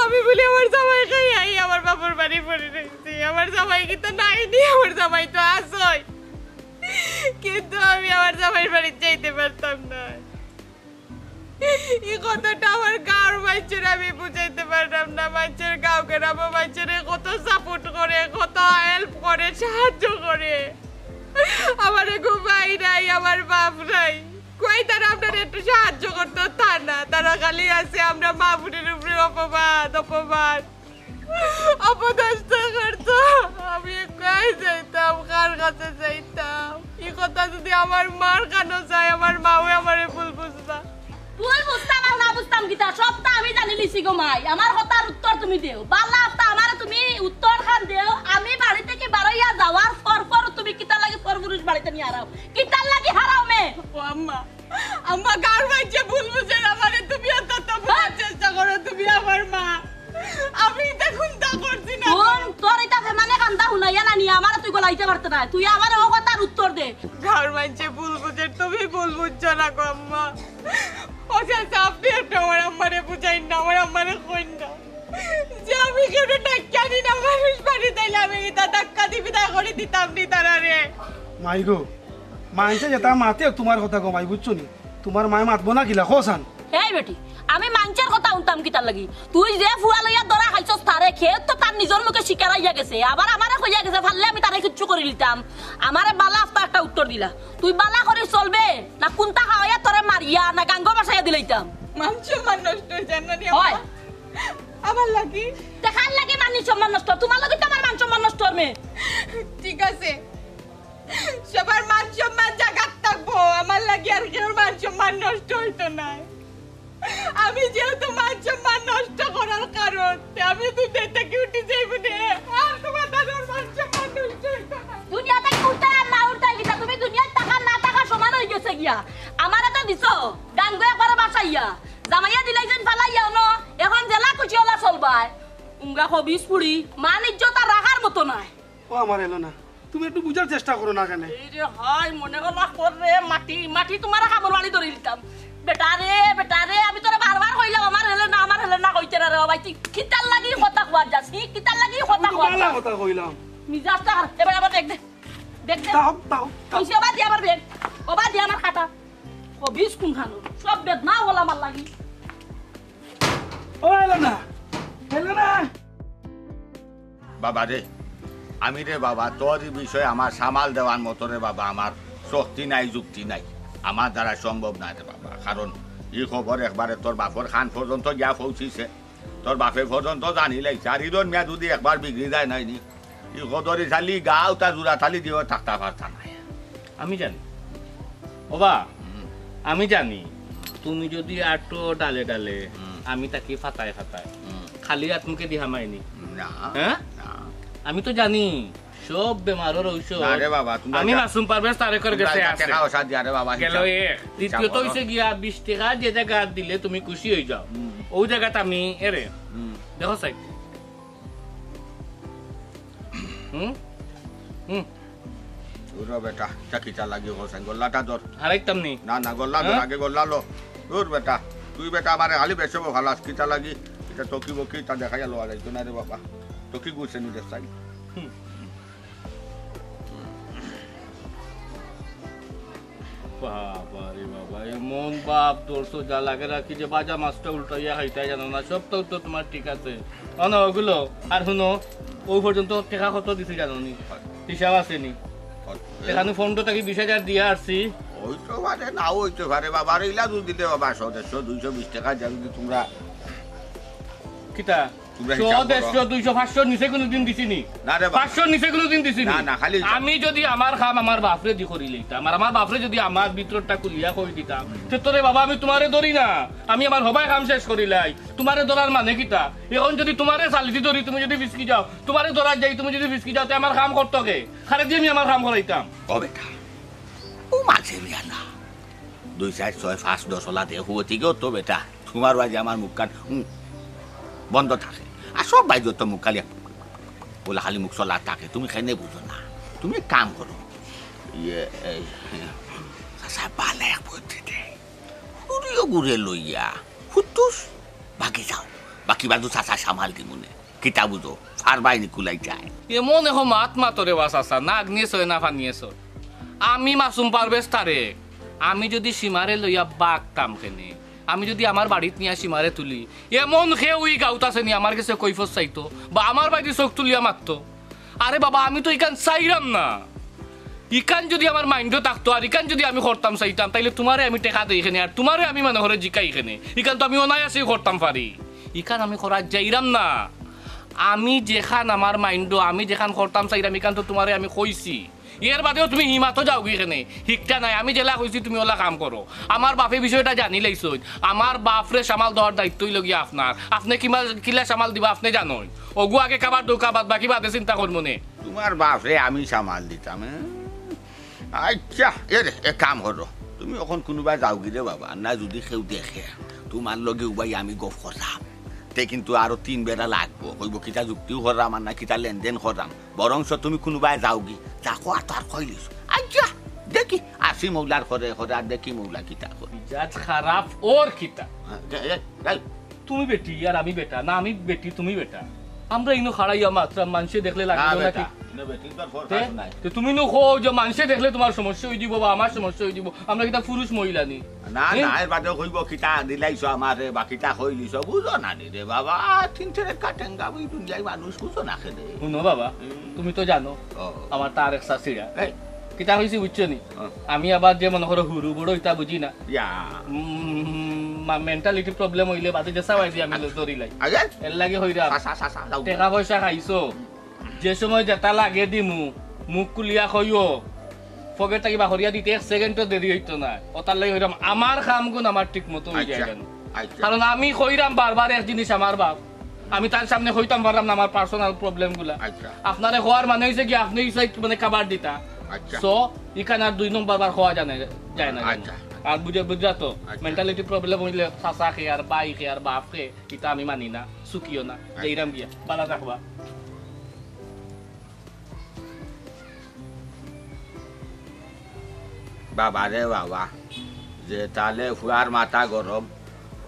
আমি বলি আমার জামাই খাই আই আমার বাপর বাড়ি পড়ি রইছি। আমার জামাই কিতা নাই নি? আমার জামাই তো আছই, কিন্তু আমি আমার জামাইর বাড়িত যাইতে পারতাম না। এই কথাটা আমার গাঁওর মাইনষরে আমি বুঝাইতে পাররাম না। মাইনষর গাঁও গেরামো মাইনষরে কত support করে, কত help করে, সাহায্য করে। আমার এগু ভাই নাই, আমার বাপ নাই। কই তারা আমরারে একটু সাহায্য করতো, তা না। তারা খালি আছে আমরা মা বোনের উপরে অপবাদ, অপবাদ। অপদস্থ করতো। আমি কই যাইতাম, কার কাছে যাইতাম? এই কথা যদি আমার মার কানো যায়, আমার মাও আমারে ভুল বুঝবা। ভুল বুঝতাম আর না বুঝতাম কিতা, সবটা আমি জানি লিছি গো মাই। আমার কথার উত্তর তুমি দেও। বালা আফতা আমারে তুমি উত্তর খান দেও। আমি বাড়ি থাকি বারইয়া যাওয়ার পর পর তুমি কিতার লাগি পরপুরুষ বাড়িত নিয়া হারাও? কিতার লাগি হারাও মে? ও আম্মা, আম্মা, গাঁওর মাইনষে ভুল বুঝের আমারে, তুমি অন্তত বুঝার চেষ্টা করো, তুমি আমার মা। আমি ইতা কুন্তা করছি না। হুন, তোর ইতা ফেমানে কান্দা হুনাইয়া না নিয়া আমারে তুই গলাইতে পারতে না। তুই আমারে ও কথার উত্তর দে। গাঁওর মাইনষে ভুল বুঝের, তুমি ভুল বুঝছো না গো আম্মা। ও চাচা, আপনে একটু আমার আম্মারে বুঝাইন না, আমার আম্মারে কইন না। যে আমি কেউরে ডাকিয়া আনি না, মানুষ বাড়িত আইলে আমি ইতা ধাক্কা দি বিদায় করি দিতাম নি তারারে। মাই গো, মাইনষে যেতা মাতে তুমার কথা গো মাই, বুঝছো নি? তুমার মায়ে মাতবো না কিলা, কও চাইন? এই বেটি, আমি মাইনষর কথা হুনতাম কিতার লাগি? তুই যে ফুয়া লইয়া ধরা খাইছস তারে, খেয়ে তো তার নিজর মুখে স্বীকার আইয়া গেছে, আবার আমারে কইয়া গেছে, পারলে আমি তারে কিচ্ছু করি দিতাম। আমারে বালা আফতা একটা উত্তর দিলা, তুই বালা করি চলবে না কুন্তা খাওয়াইয়া তোরে মারিয়া না গাঙ্গো বাসাইয়া দিলাইতাম? মান সম্মান নষ্ট অই যায় না নি হয়। আম্মা? আমার লাগি? তে কার লাগি মান সম্মান নষ্ট? তুমার লাগি তো আমার মান সম্মান নষ্ট অর মে। ঠিক আছে, সবার মান সম্মান জাগাত থাকবো, আমার লাগি আর কেউর মান সম্মান নষ্ট অইতো নায়। আমি যেহেতু মান সম্মান নষ্ট করার কারণ, তে আমি দুনিয়া থাকি উঠি যাইমু নে। আর তুমার দাদার মান সম্মান নষ্ট অইতো নায়। দুনিয়া থাকি উঠতায় আর না উঠতায় কিতা? তুমি দুনিয়াত থাকা না থাকা সমান অই গেছে গিয়া। আমারে তো দিছো গাঙ্গো একবারে বাসাইয়া, জামাইয়ে দিলাইছইন ফালাইয়া অনো, এখন যেলা খুশি অলা চলবায়। উঙ্গা খবিস ফুড়ি, মান ইজ্জত আর রাখার মতো নায়। ও আমার হেলেনা, তুমি একটু বুঝার চেষ্টা করো না কেনে? এই রে হায়, মনে হলা কর রে মাটি, মাটি তুমারে কামড় মারি ধরি দিতাম। বেটা রে, বেটা রে, আমি তোরে বারবার কইলাম, আমার হেলেনা, আমার হেলেনা কইতে না রে, ও ভাই, তুই কিতার লাগি কথা কওয়ার যাস? হি, কিতার লাগি কথা আমি তো কওয়ার বালা যাস? কথা কইলাম। মিজাজটা খারাপ। এবার আবার দেখ দে, দেখ দে। তাও, তাও, তাও। কইছি, ওবা দি আমার বেগ, ওবা দি আমার খাতা। খবিস কুনখানো, সব বেদনা অলা আমার লাগি। ও হেলেনা, হেলেনা। বাবা রে, আমি রে বাবা, তোর ই বিষয়ে আমার সামাল দেওয়ার মতো রে বাবা, আমার শক্তি নাই, যুক্তি নাই, আমার দ্বারা সম্ভব না রে বাবা। কারণ ই খবর একবারে তোর বাপর কান পর্যন্ত গিয়া পৌঁছিছে, তোর বাপে পর্যন্ত জানিলাইছে। আর ইরন মিয়া যদি একবার বিগড়ি যায় নায় নি, ই কদরি থালি গাও তা জুড়া থালি দিও থাকতা পারতা নায়। আমি জানি। ওবা, হুম। আমি জানি। তুমি যদি আটো ডালে ডালে, হুম। আমি থাকি ফাতায় ফাতায়। হুম। খালি আত মুখে দি হামাইনি। না, হ্যাঁ? না। আমি তো জানি, সব বেমারর ঔষধ। না রে বাবা, তুমি আমি যা-, মাসুম পারভেজ তারেকর তুমি গেছে যা আছে। টেকা পয়সা দিয়া রে বাবা, গেল হিসাব, এক। হিসাব দ্বিতীয়ত করো। অইছে গিয়া বিশ টেকা যে জাগাত দিলে তুমি খুশি অই যাও। হুম। ওই জাগাত আমি এরে। হুম। দেখো সাইড। হুম? হুম। দূর হ বেটা, ইটা কিতা লাগি কস? গল্লাটা ধর। হারাইতাম নি। না, না, গল্লা ধর, হ্যাঁ? আগে গল্লা ল। দূর বেটা, তুই বেটা আমারে খালি বেচবো খালাস, কিতা লাগি? তা টকি বকি তা দেখাইয়া লওয়া যাইতো না রে বাবা। টকি গুছে নি দেখ চাই। বাবা রে বাবা, এমন বাপ ধরছো, যা লাগে রাখি যে বাজা মাছটা উল্টাইয়া খাইতায় জানো না। সবটাউ তো তুমার ঠিক আছে, অন ওগুলো। আর হুনো, অউ পর্যন্ত টেকা কত দিছি জানো নি? হিসাব আছে নি? এখানে পনেরো থাকি বিশ হাজার দিয়া আসছি। অইতো পারে, নাও অইতো পারে বাবা। আর ইলা যদি দিলে বাবা, একশো, দেড়শো, দুইশো বিশ টেকা যা যদি তুমরা কিতা? তুমরা একশো, হিসাব করো। দেড়শো, দুইশো, পাঁচশোর নিচে কুনুদিন দিছি নি? না রে বাবা। পাঁচশোর নিচে কুনুদিন দিছি নি? না, না, খালি আমি যদি আমার কাম আমার বাফরে দি করি লইতাম, আর আমার বাফরে যদি আমার ভিতরটা খুলিয়া কই দিতাম, তে তো রে বাবা আমি তুমারে ধরি না, আমি আমার হবায় কাম শেষ করিলাই। তুমারে ধরার মানে কিতা? এখন যদি তুমারে চালিতি ধরি, তুমি যদি ফিসকি যাও, তুমারে ধরার যাই, তুমি যদি ফিসকি যাও, তে আমার কাম করতো কে? কারে দি আমি আমার কাম করাইতাম? ও বেটা, ও মাঝে মিয়া না। দুই, চাইর, ছয়, পাঁচ, দশ অলা দেখো, ঠিক তো বেটা। তুমার বাজে আমার মুখখান, উম, বন্ধ থাকে। আর সব বাজে তো মুখ খালি, অলা খালি মুখ চলা থাকে। তুমি কেনে বুঝো না? তুমি এক কাম করো। ইয়ে, এই, চাচা, বালা এক বুদ্ধি দে। হুড়িও গুড়ে লইয়া, হুতুস, বাকি যাও। বাকি বাজু চাচা সামাল দিমুনে। কিতা বুঝো? ফারবায় নি কুলাইতায়? এমন এখন মাত মাতো রে বা চাচা, না আগ্নিয়ে ছয় না ফানিয়ে ছয়। আমি মাসুম পারভেজ তারেক, আমি যদি সীমারে লইয়া বাগতাম কেনে, আমি যদি আমার বাড়িত নিয়া সীমারে তুলি, এমন কেউ ই গাউত আছে নি আমার গেছে কৈফত চাইতো বা আমার বাড়ি চোখ তুলিয়া মাততো? আরে বাবা, আমি তো ইখান চাইরাম না। ইখান যদি আমার মাইন্ডো থাকতো আর ইখান যদি আমি করতাম চাইতাম, তাইলে তুমারে আমি টেকা দেই কেনে আর তুমারে আমি মনে করে জিকাই কেনে। ইখান তো আমি অনায়াসেই করতাম পারি। ইখান আমি করার যাইরাম না। আমি যেখান আমার মাইন্ডো, আমি যেখান করতাম চাইরাম, ইখান তো তুমারে আমি কইছি। এর বাদেও তুমি হিমাতো যাওগি কেনে? হিকটা নাই, আমি যেলা কইছি তুমি অলা কাম করো। আমার বাফে বিষয়টা জানি লাইছইন। আমার বাফরে সামাল দেওয়ার দায়িত্ব অইলো গিয়া আপনার। আপনে কিমা-, কিলা সামাল দিবা আপনে জানইন। অগু আগে কাবার দৌকা বাদ বাকি বাদে চিন্তা করমুনে। তুমার বাফরে আমি সামাল দিতাম, এ? আচ্ছা, এ রে, এক কাম করো। তুমি অখন কুনুবায় যাওগি রে বাবা, না যদি কেউ দেখে, তুমার লগে উবাই আমি গফ করলাম। তে কিন্তু আরো তিন বেড়া লাগবো। কইবো কিতা যুক্তিও করলাম আর না কিতা লেনদেন করলাম। বরঞ্চ তুমি কুনুবায় যাওগি, যাকো আর তার কইলিস। আচ্ছা, দেখি, আসি মৌলার ঘরে, ঘরে আর দেখি মৌলা কিতা করে। মিজাজ খারাপ ওর কিতা? হ্যাঁ, এ, এ, এই। তুমি বেটি আর আমি বেটা, না আমি বেটি, তুমি বেটা। আমরা ইনো খাড়াইয়া মাতরাম, মানষে দেখলে না লাগিল না বেটা, কি? না বেটি, তোর ফোর তে? কাজ নাই। তে তুমি নু কও যে মানষে দেখলে তুমার সমস্যা অই যিবো বা আমার সমস্যা অই যিবো, আমরা কিতা পুরুষ মহিলা নি? না, এ? না, এর বাদে কইবো কিতা দিলাইছো আমারে বা কিতা কইলিছো, বুঝো না নি রে বাবা, তিন তেরে কাটেঙ্গা, ওই দুনিয়ার মানুষ বুঝো না কেনে। হুনো বাবা, হুম। তুমি তো জানো, ও। আমার তার এক শাশিরা। এই। কিতা কইছি বুঝছো নি? ও। আমি আবার যে মনে করো হুরু বড় ইতা বুঝি না। ইয়া। উম, মা-, মেন্টালিটি প্রবলেম অইলে বাদে যে সাবাই দি আমি আচ্ছা। ধরি লাই। আগে? এর লাগি কইরাম। সা, সা, সা, সা, লাউ। টেকা পয়সা খাইছো, যে সময় যেটা লাগে দিমু, মুখ খুলিয়া কইও, পকেট থাকি বাহরিয়া দিতে এক সেকেন্ডও দেরি অইতো না। অতার লাগি কইরাম, আমার কামগুন আমার ঠিক মতো অই যায় আচ্ছা, কেনে? আচ্ছা। কারণ আমি কইরাম বারবার এক জিনিস আমার বাপ, আমি তার সামনে কইতাম পারলাম না আমার পার্সোনাল প্রবলেম গুলা। আচ্ছা। আপনারে কওয়ার মানে অইছে কি আপনে ইসাইট মানে কাবার দিতা। আচ্ছা। So, ইখান আর দুই নম্বর বার কওয়া যায় না, যায় না। আচ্ছা। আর বুঝে, বুঝরা তো, আচ্ছা। মেন্টালিটি প্রবলেম অইলে চাচা কে আর ভাই কে আর বাপ কে, ইতা আমি মানি না, সুখিও না। আচ্ছা। যাইরাম গিয়া, বালা থাকবা। বাবা রে বাবা, যে তালে ফুয়ার মাথা গরম,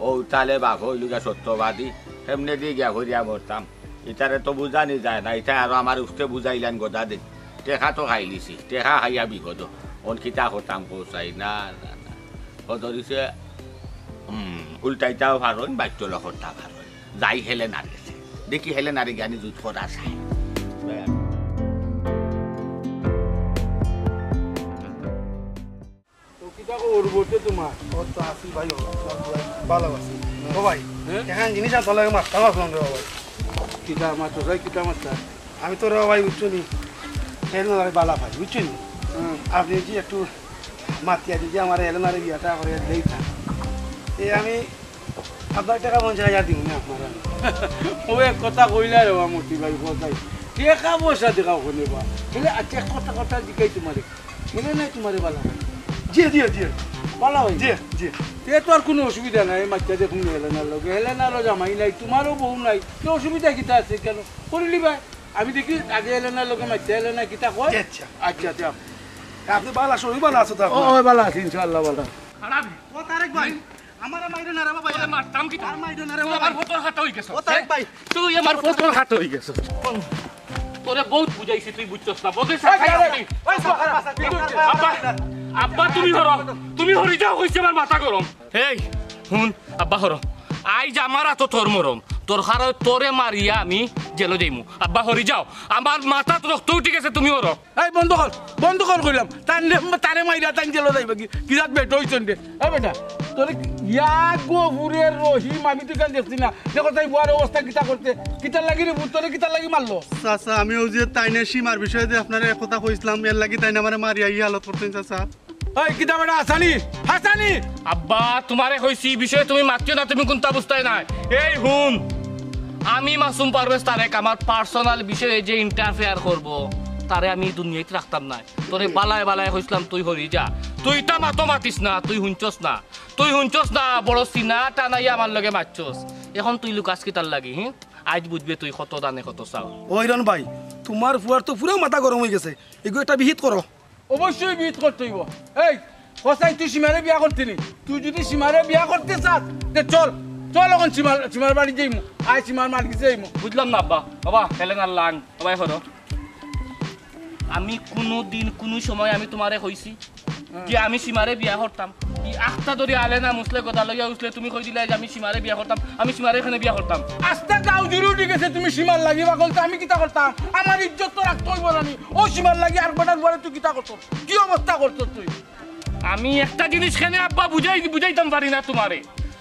ও তালে বাপ অইল গিয়া সত্যবাদী, হেমনে দি গিয়া করিয়া মরতাম। ইতারে তো বুঝানি যায় না, ইতা আরো আমার উঠতে বুঝাইলেন গদা দিন। টেকা তো খাইলিছি, টেকা খাইয়া বিপদ। অন কিতা করতাম কও চাই? না, না, না। ও ধরিছে, হুম, উল্টাইতাও পারইন, বাইট্টলা করতা পারইন। যাই হেলেনার গেছে। দেখি হেলেনারে গিয়া নি জুত করা চাই। তো কিতা খবর বটে তোমার? ও তো আছি ভাই, ও, ভালো আছি। ও ভাই, হ্যাঁ? এখন জিনিস আর ভালো মারতাম আসলাম রে ভাই। কিতা মারতো ভাই, কিতা মারতা? আমি তো রে ভাই, বুঝছো নি? হেলেনারে বালা ভাই, বুঝছো নি? হুম। আপনি যে একটু মাতিয়া দিদি আমার হেলেনারে বিয়াটা করে দিলেই থাক। এ আমি আপনার টেকা পঞ্চাশ হাজার দিব না আপনার আমি। ও এক কথা কইলা রে বা মতি ভাই, কথাই। টেকা পয়সা দেখাও কোনে বা? বলে, আচ্ছা, এক কথা, কথা জিকাই তোমারে। বলে, নাই তোমারে বালা ভাই। জি, জি, জি। বালা ভাই। জি, জি। তে তো আর কোনো অসুবিধা নাই, মাতিয়া দেখুন হেলেনার লগে। হেলেনারও জামাই নাই, তোমারও বউ নাই। তো অসুবিধা কিতা আছে কেন? করিলি ভাই। আমি দেখি আগে হেলেনার লগে মাতিয়া, হেলেনা কিতা কয়? জি, আচ্ছা। আচ্ছা, আচ্ছা। আপনি বালা, শরীর বালা আছে তো ও, আপনার? ও, বালা আছি, ইনশাআল্লাহ বালা। খারাপ। ও তারেক ভাই, আমারে মাইরো না রে বাবা। তোরে মারতাম কিতা? আর মাইরো না রে তুই বাবা। আমার ফতর খাতা অই গেছস। ও তারেক ভাই। তুই আমার ফতর খাতা অই গেছস। তোরে বউত বুঝাইছি, তুই বুঝছস না। বউত এই, এই, এই, এই, আব্বা, আব্বা, তুমি হরো, তুমি হরি যাও কইছি, আমার মাথা গরম। এই, হুন, আব্বা হরো, আইজ আমার আতো তোর মরণ, দরকার অয় তোরে মারিয়া আমি জেলো যাইমু। আব্বা হরি যাও, আমার মাথাত রক্ত উঠি গেছে, তুমি হরো। এই বন্ধ কর, বন্ধ কর কইলাম। তান রে, তারে মাইরা তান জেলো যাইবা কি? কিরাত বেটা অইছইন রে। এ বেটা, তোরে ইয়া গফুরের রহিম, আমি তো ইখান দেখছি না। দেখো তাই বুয়ার অবস্থা কিতা করছে, কিতার লাগি রে পুত, তোরে কিতার লাগি মারলো? চাচা, আমি অউ যে তাইন সীমার বিষয়ে যে আপনারে এক কথা কইছলাম, এর লাগি তাইন আমারে মারিয়া ই হালত করছইন চাচা। এই কিতা বেটা হাছানি, হাছানি। আব্বা, তুমারে কইছি ই বিষয়ে তুমি মাতিও না, তুমি কুন্তা বুঝতায় নায়। এই হুন, আমি মাসুম পারভেজ তারেক আমার personal বিষয়ে যে interfere করবো, তারে আমি দুনিয়াত রাখতাম নায়। তোরে বালায় বালায় কইছলাম তুই হরি যা, তুই ইতা মাতো মাতিস না, তুই হুনছস না, তুই হুনছস না, বড় সিনা টানাইয়া আমার লগে মাতছস। এখন তুই লুকাস কিতার লাগি, হি? আইজ বুঝবে তুই কত দানে কত চাও। ও ইরন ভাই, তুমার ফুয়ার তো পুরা মাথা গরম অই গেছে, এগু একটা বিহিত করো। অবশ্যই বিহিত করতে অইবো। এই, কসাই তুই সীমারে বিয়া করতে নি? তুই যুদি সীমারে বিয়া করতে চাস, তে চল, চল অখন সীমার, সীমার বাড়ি যাইমু। আয় সীমার মার গেছে যাইমু। বুঝলাম না আব্বা। বাবা, হেলেন আর লাং, বাবা হরো। আমি কুনু দিন কুনু সময় আমি তুমারে কইছি যে আমি সীমারে বিয়া করতাম? ই আখতা ধরি আলে না মুসলে গদা লইয়া উঠলে তুমি কই দিলায় যে আমি সীমারে বিয়া করতাম, আমি সীমারে কেনে বিয়া করতাম। আস্তা গাঁও জুড়ি উঠি গেছে তুমি সীমার লাগি পাগল, তে আমি কিতা করতাম? আমার ইজ্জত তো রাখতে অইবো না নি? অউ সীমার লাগি আর বেটার ফুয়ারে তুই কিতা করছস? কি অবস্থা করছস তুই? আমি একটা জিনিস কেনে আব্বা বুঝাই, বুঝাইতাম পারি না তুমারে।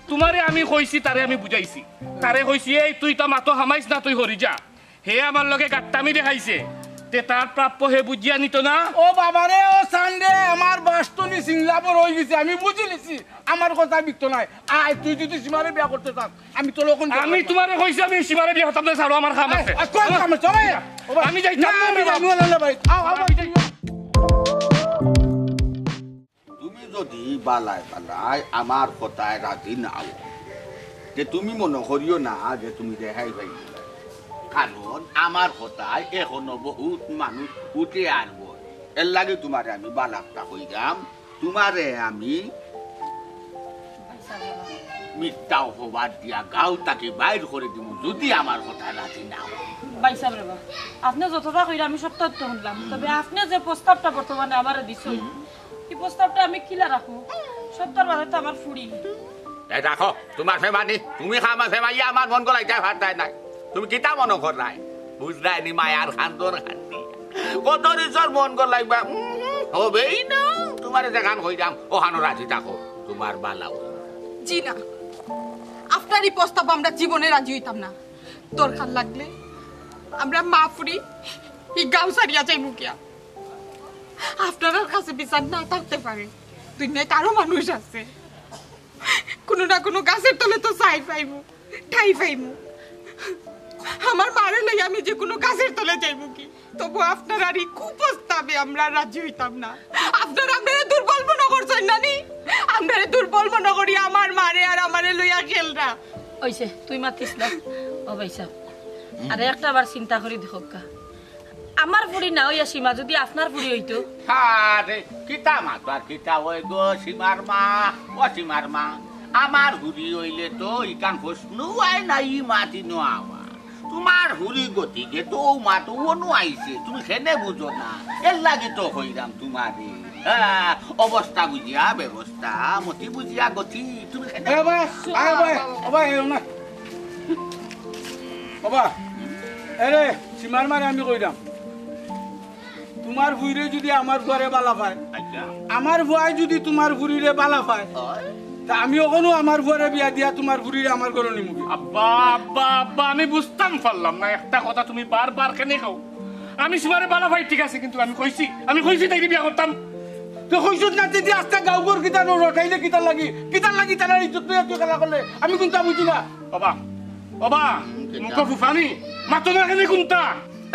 তুমারে আমি কইছি, তারে আমি বুঝাইছি। তারে কইছি, "এই তুই ইতা মাতো হামাইস না, তুই হরি যা।" হে আমার লগে গাট্টামি দেখাইছে, তে তার প্রাপ্য হে বুঝিয়া নিতো না? ও বাবারে, ও সানরে, আমার বাস্তনি সিংলাবর অই গেছে, আমি বুঝি নিছি। আমার কথা বিকতো নায়। আয়, তুই যুদি সীমারে বিয়া করতে চাস, আমি তোর অখন আমি তুমারে কইছি আমি সীমারে বিয়া করতাম না, ছাড়ো, আমার কাম আছে। আয়, আয়, কই কাম আছে? ওই, ও ভাই। আমি যাইতাম না, না, আমি আমি যাইতাম যাইবো না। না, ভাই। আও, আও, ভাই। তুমি যুদি বালায় বালায় আমার কথায় রাজি না অও, তে তুমি মনো করিও না যে তুমি রেহাই পাইবায়। কারণ আমার কথায় এখনো বউত মানুষ উঠে আর বয়। এর লাগি তুমারে আমি বালা কথা কইরাম, তুমারে আমি মিথ্যা অপবাদ দিয়া গাঁও থাকি বাইর করি দিমু, যুদি আমার কথায় রাজি না অও। ভাইসাব রে বা, আপনে যতটা কইরা আমি সবটা তো হুনলাম, তবে আপনে যে প্রস্তাবটা বর্তমানে আমারে দিছইন, ই প্রস্তাবটা আমি কিলা রাখমু? সবটার বাদে তো আমার ফুড়ি। এই রাখো, তুমার ফেমানি, তুমি কাম আছে মাইয়া আমার মন গলাইতায় পারতায় নায়। তুমি কিতা মনো কররায়? বুঝরায় নি মায়ার কান্দন কান্দি। কত রিসর মন গলাইবা, উম, হবেই না। তুমারে যেখান কইরাম, অখানো রাজি থাকো, তুমার বালা অইবো। জি না, আপনার ই প্রস্তাব আমরা জীবনে রাজি অইতাম না। দরকার লাগলে আমরা মা ফুড়ি ই গাঁও ছাড়িয়া যাইমু গিয়া। আপনারার কাছে বিচার না থাকতে পারে, দুনিয়াত আরো মানুষ আছে, কুনু না কুনু গাছের তলে তো ছাই পাইমু, ঠাই পাইমু। আমার মারে লইয়া আমি যে কুনু গাছের তলে যাইমু কি, তবু আপনারার ই কুপ্রস্তাবে আমরা রাজি অইতাম না। আপনারা আমরারে দুর্বল মনো করছইন না নি? আমরারে দুর্বল মনো করি আমার মারে আর আমারে লইয়া খেলরা। অইছে, তুই মাতিস না। ও ভাইসাব, আরে একটা বার চিন্তা করি দেখউক্কা। আমার ফুড়ি না অইয়া সীমা যুদি আপনার ফুড়ি অইতো। আরে, কিতা মাতো আর কিতা অয় গো সীমার মা, ও সীমার মা। আমার ফুড়ি অইলে তো ইখান প্রশ্নউ আয় না, ই মাত ইনো আওয়া। তুমার ফুড়ি গতিকে তো অউ মাত অনো আইছে, তুমি কেনে বুঝো না? এর লাগি তো কইরাম তুমারে। হ্যাঁ, অবস্থা বুঝিয়া ব্যবস্থা, মতি বুঝিয়া গতি, তুমি কেনে এ বাবা, আরে বাবা, ও ভাই, এরম না। বাবা, এরে, সীমার মারে আমি কইরাম, তুমার ফুড়িয়ে যুদি আমার ফুয়ারে বালা পায়, আচ্ছা। আমার ফুয়ায় যুদি তুমার ফুড়িরে বালা পায়, অয়। তা আমি অখনো আমার ফুয়ারে বিয়া দিয়া তুমার ফুড়িরে আমার ঘরো নিমু। আব্বা, আব্বা, আব্বা, আমি বুঝতাম পারলাম না, একটা কথা তুমি বারবার কেনে কও? আমি সীমারে বালা পাই, ঠিক আছে, কিন্তু আমি কইছি, আমি কইছি তাইরে বিয়া করতাম। তুই কইছস না, তে দি আস্তা গাঁও ঘর কিতা নো রটাইলে কিতার লাগি? কিতার লাগি তারার ইজ্জত লইয়া তুই খেলা করলে? আমি কুন্তা বুঝি না। বাবা, বাবা, মুখো ফুফানি, মাতো না কেনে কুন্তা?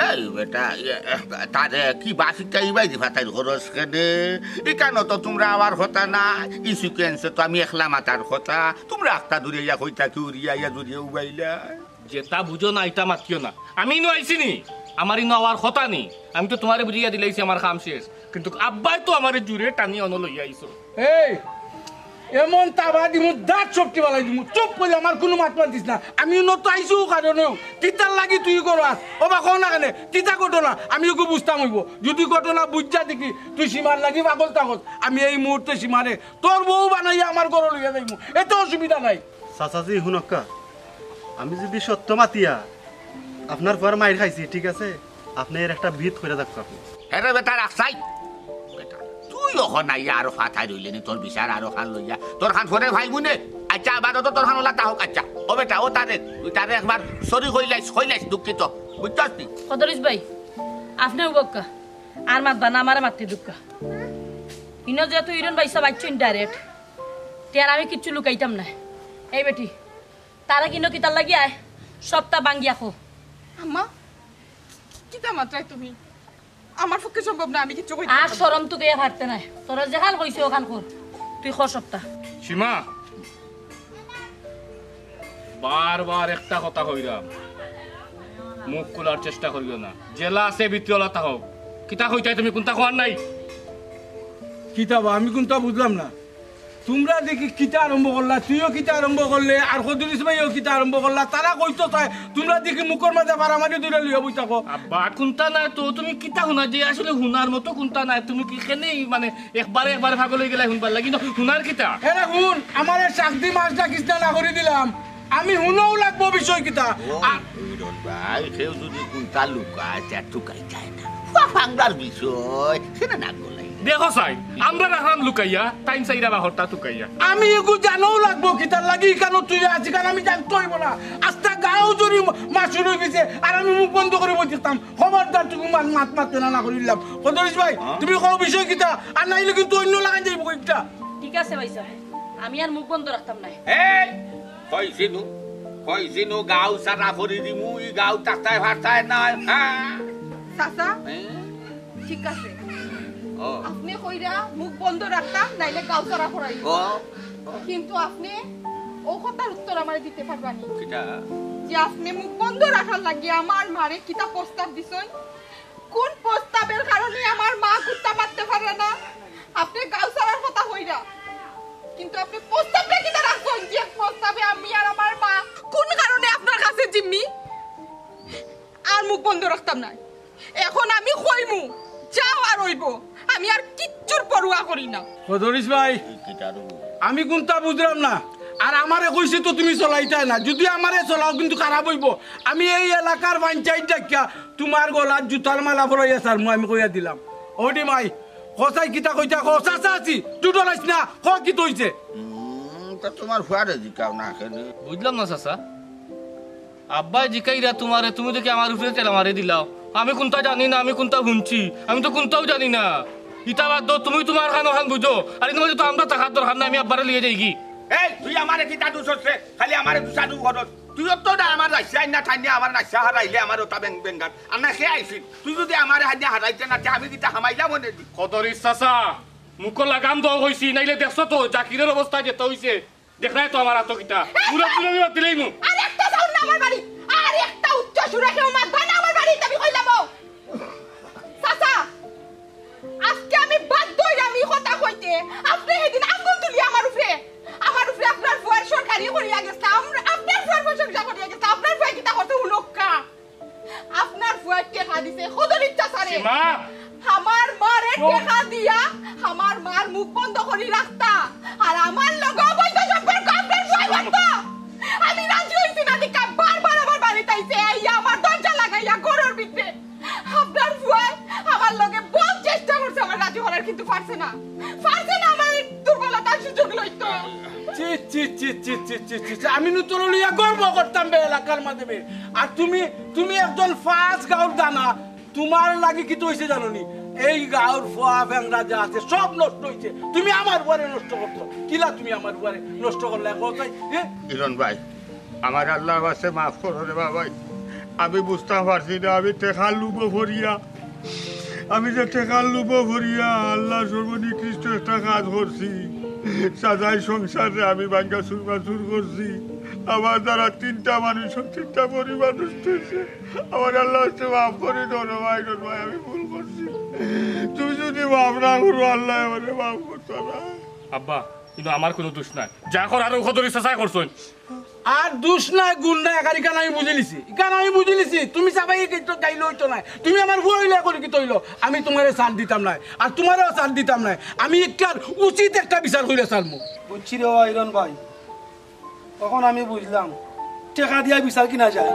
এই বেটা, ইয়ে, তারে কিবা শিক্ষা ইবাই দি ফাতাইল খরচ কেনে? ইখানো তো তুমরা আওয়ার কথা না, ই সিকুয়েন্সে তো আমি একলা মাতার কথা। তুমরা আখতা দূরে ইয়া কইতা কি উড়িয়া ইয়া দূরে উবাইলা? যেটা বুঝো না, ইটা মাতিও না। আমি ইনো আইছি নি, আমার ইনো আওয়ার কথা নি। আমি তো তুমারে বুঝাইয়া দিলাইছি আমার কাম শেষ, কিন্তু আব্বায় তো আমারে জুরে টানি অনো লইয়া আইছো। এই, এমন তাবা দিমু, দাঁত সবটি ফালাই দিমু। চুপ করি আমার কুনু মাত মাতিস না। আমি উন্নত আইসু কারণেও, কিতার লাগি তুই করো আস? ও বা কও না কেনে, কিতা ঘটনা? আমি ওকে বুঝতাম অইবো। যদি ঘটনা বুঝা দেখি তুই সীমার লাগি পাগল থাকস, আমি এই মুহূর্তে সীমারে তোর বউ বানাইয়া আমার ঘরো লইয়া যাইমু, এত অসুবিধা নাই। চাচাজি, হুনক্কা, আমি যদি সত্য মাতিয়া আপনার ফুয়ার মাইর খাইছি, ঠিক আছে, আপনে এর একটা বিহিত কইরা যাউক্কা আপনে। হেরে বেটা, রাখছাই বেটা, তুই অখন আইয়া আরো ফাতাই রইলে নি, তোর বিচার আরো খান লইয়া, তোর খান ফরে ভাই মুনে। আচ্ছা, আবার তো তোর খান ওলা তা হোক। আচ্ছা, ও বেটা, ও তারে, তুই তারে একবার সরি কইলাইস, কইলাইস দুঃখিত, বুঝছস নি? কদরিস ভাই, আপনে উবক্কা, আর মাতবা না, আমারে মাততে দুক্কা। ইনো যেহেতু ইরন ভাই সব আইছইন ডাইরেক্ট, তে আর আমি কিচ্ছু লুকাইতাম না। এই বেটি, তারা কিনো কিতার লাগি আয়, সবটা বাঙ্গিয়া কো। আম্মা, কিতা মাতরায় তুমি? আমার পক্ষে সম্ভব না, আমি কিচ্ছু কইতাম আর না। শরম তো গিয়া পারতে নাই। তোরা যেখান কইছে ওখান কর, তুই কর সবটা। সীমা, বারবার একটা কথা কইরাম, মুখ খোলার চেষ্টা করিও না। যেলা আছে ভিতরে ওলা থাকউক। কিতা কইতায় তুমি, কুনতা কওয়ার নাই? কিতা বা, আমি কুনতা বুঝলাম না। তুমরা দেখি কিতা আরম্ভ করলা, তুইও কিতা আরম্ভ করলে, আর কদরিস ভাইও কিতা আরম্ভ করলা। তারা কইতো চায়, তুমরা দেখি মুখর মাঝে পারামারি দূরে লইয়া বই থাকো। আব্বা, কুনতা নাই তো, তুমি কিতা হুনা যে আসলে হুনার মতো কুনতা নাই, তুমি কি কেনেই মানে একবারে একবারে পাগল অইগেলায় হুনবার লাগি, না হুনার কিতা? এরে হুন, আমারে শাক দি মাছ ডাকিস না, না করি দিলাম। আমি হুনাও লাগবো বিষয় কিতা। ও, আ- হুরন ভাই, কেউ যদি কুনতা লুকায়, তে আর তুকাই যায় না। হুয়া ফাংলার বিষয়, সেটা না গলাই। দেখো চাই, আমরা রাখলাম লুকাইয়া, তাইন চাইরা বাহরটা তুকাইয়া। আমি এগু জানাও লাগবো কিতার লাগি, কেন তুই আছি, কারণ আমি জানতে অইবো না। আস্তা গাঁও জুড়ি মা-, মাসুর অইগেছে, আর আমি মুখ বন্ধ করি বই থাকতাম। খবরদার তুমি মাত, মাত মাততে না, না করিলাম। কদরিস ভাই, হ্যাঁ? তুমি কও বিষয় কিতা, আর নাইলে কিন্তু অন্য লাগাই যাইবো কয়েকটা। ঠিক আছে ভাই সাহেব, আমি আর মুখ বন্ধ রাখতাম না। এই, কইছিনু, কইছিনু, গাঁও সারা করি দিমু, ই গাঁও তাস্তায় ফাস্তায় নাই, হ্যাঁ? চাচা, হ্যাঁ? ঠিক আছে। ও। আপনে কইরা মুখ বন্ধ রাখতাম, নাইলে গাঁও সারা করাই। ও। কিন্তু আপনে ও কথার উত্তর আমারে দিতে পারবা নি? কিতা? যে আপনে মুখ বন্ধ রাখার লাগি আমার মারে কিতা প্রস্তাব দিছইন? কোন প্রস্তাবের কারণে আমার মা কুত্তা মারতে পারে না? আপনে গাঁও ছাড়ার কথা কইরা, কিন্তু আপনে প্রস্তাবটা কিতা রাখছইন? যে প্রস্তাবে আমি আর আমার মা কোন কারণে আপনার কাছে জিম্মি? আর মুখ বন্ধ রাখতাম না। এখন আমি কইমু, যাও আর অইবো, আমি আর কিচ্ছুর পরোয়া করি না। কদরিস ভাই, আমি কুনতা বুঝলাম না। আর আমারে কইছি তো তুমি চলাইতায় না, যদি আমারে চলাও কিন্তু খারাপ অইবো। আমি এই এলাকার পঞ্চায়েত ডাকিয়া তুমার গলাত জুতার মালা পরাইয়া ছাড়মু, আমি কইয়া দিলাম। ওডি মাই, কসাই কিতা কইতা ক, চাচা আছি, তুই ডরাইস না, ক কিতা অইছে? হুম, তা তুমার ফুয়ারে জিকাও না কেনে? বুঝলাম না চাচা, আব্বায় জিকাইরা তুমারে, তুমি দেখি আমার উপরে তেলা মারি দিলাও। আমি কুনতা জানি না, আমি কুনতা হুনছি, আমি তো কুনতাও জানি না। ইতা বাদ দেও, তুমি তুমার খানো খান বুঝো, আর ইনো তো আমরা থাকার দরকার না, আমি আব্বারে লইয়া যাইগি। এই, তুই আমারে কিতা দুষ হচ্ছে? খালি আমারে দুষাদুষ করস। তুই তো না আমার রাশিয়া আইন না, ঠাইনে আমার রাশিয়া হারাইলে আমার ওটা বেং-, বেঙ্গার। আর না সে আইছিল। তুই যদি আমারে হাইনে হারাইতে না, তে আমি কিতা হামাইলাম মনে দি? কদরিস চাচা, মুখো লাগাম দেও কইছি, নাইলে দেখছো তো জাকিরের অবস্থা যেতা অইছে। দেখরায় তো আমার আতো কিতা। মুরব্বি নবী বাদ দিলেই মু। আর একটা সাউন্ড না আমার বাড়ি। আর একটা উচ্চ সুরে কেউ মাতবা না আমার বাড়িত, আমি কইলাম ও। চাচা, আজকে আমি বাধ্য অইলাম ই কথা কইতে। আপনে হেদিন আঙ্গুল তুলি আমার উপরে, আমার উপরে আপনার ফুয়ার সরকারি করিয়া গেছলা, আম-, আপনার ফুয়ার প্রশংসা করিয়া গেছলা, আপনার ফুয়ায় কিতা করছে হুনক্কা। আপনার ফুয়ায় টেকা দিছে, কদরিস চাচারে। সীমা! আমার মারে টেকা দিয়া, আমার মার মুখ বন্ধ করি রাখতা। আর আমার লগে অবৈধ সম্পর্ক আপনার ফুয়ায় করতো। আমি রাজি অইছি না, দিকা বারবার আমার বাড়িত আইছে, আইয়া আমার দরজা লাগাইয়া ঘরর ভিতরে। আপনার ফুয়ায় আমার লগে বহুত চেষ্টা করছে আমার রাজি করার, কিন্তু পারছে না, পারছে না আমার দুর্বলতার সুযোগ লইতো। ছি, ছি, ছি। আমি নু তোরে লইয়া গর্ব করতাম বে এলাকার মাঝে বে। আর তুমি, তুমি একজন পাঁচ গাঁওর দানা, তুমার লাগি কিতা অইছে জানো নি? এই গাঁওর ফুয়া ফেংরা যা আছে সব নষ্ট অইছে। তুমি আমার ফুয়ারে নষ্ট করছো। কিলা তুমি আমার ফুয়ারে নষ্ট করলায়, কও চাই? হ্যাঁ? ইরন ভাই, আমারে আল্লার ওয়াস্তে মাফ করো রে বাবাই। আমি বুঝতাম পারছি না, আমি টেকার লোভো পড়িয়া, আমি যে টেকার লোভো পড়িয়া আল্লার সর্বনিকৃষ্ট একটা কাজ করছি। সাজাই সংসাররে আমি ভাঙ্গা চুরমাচুর করছি। আমার দ্বারা তিনটা মানুষর তিনটা পরিবার নষ্ট অইছে। আমারে আল্লার ওয়াস্তে মাফ করি দেও রে ভাই, রে ভাই, আমি ভুল করছি। তুমি যদি মাফ না করো, আল্লায় আমারে মাফ করতা না। আব্বা, কিন্তু আমার কুনু দুষ নাই, যা করার অউ কদরি চাচায় করছইন। আর দুষ নাই, গুণ নাই, একার ইখান আমি বুঝিলিছি, ইখান আমি বুঝিলিছি। তুমি চাপাই গাইলে অইতো নায়, তুমি আমার ফুয়া অইলে করি কিতা অইলো? আমি তুমারে ছাড় দিতাম নায়, আর তুমারেও ছাড় দিতাম নায়। আমি ইটার উচিত একটা বিচার করিয়া ছাড়মু। বুঝছি রে আইরন ভাই, অখন আমি বুঝলাম টেকা দিয়া বিচার কিনা যায়।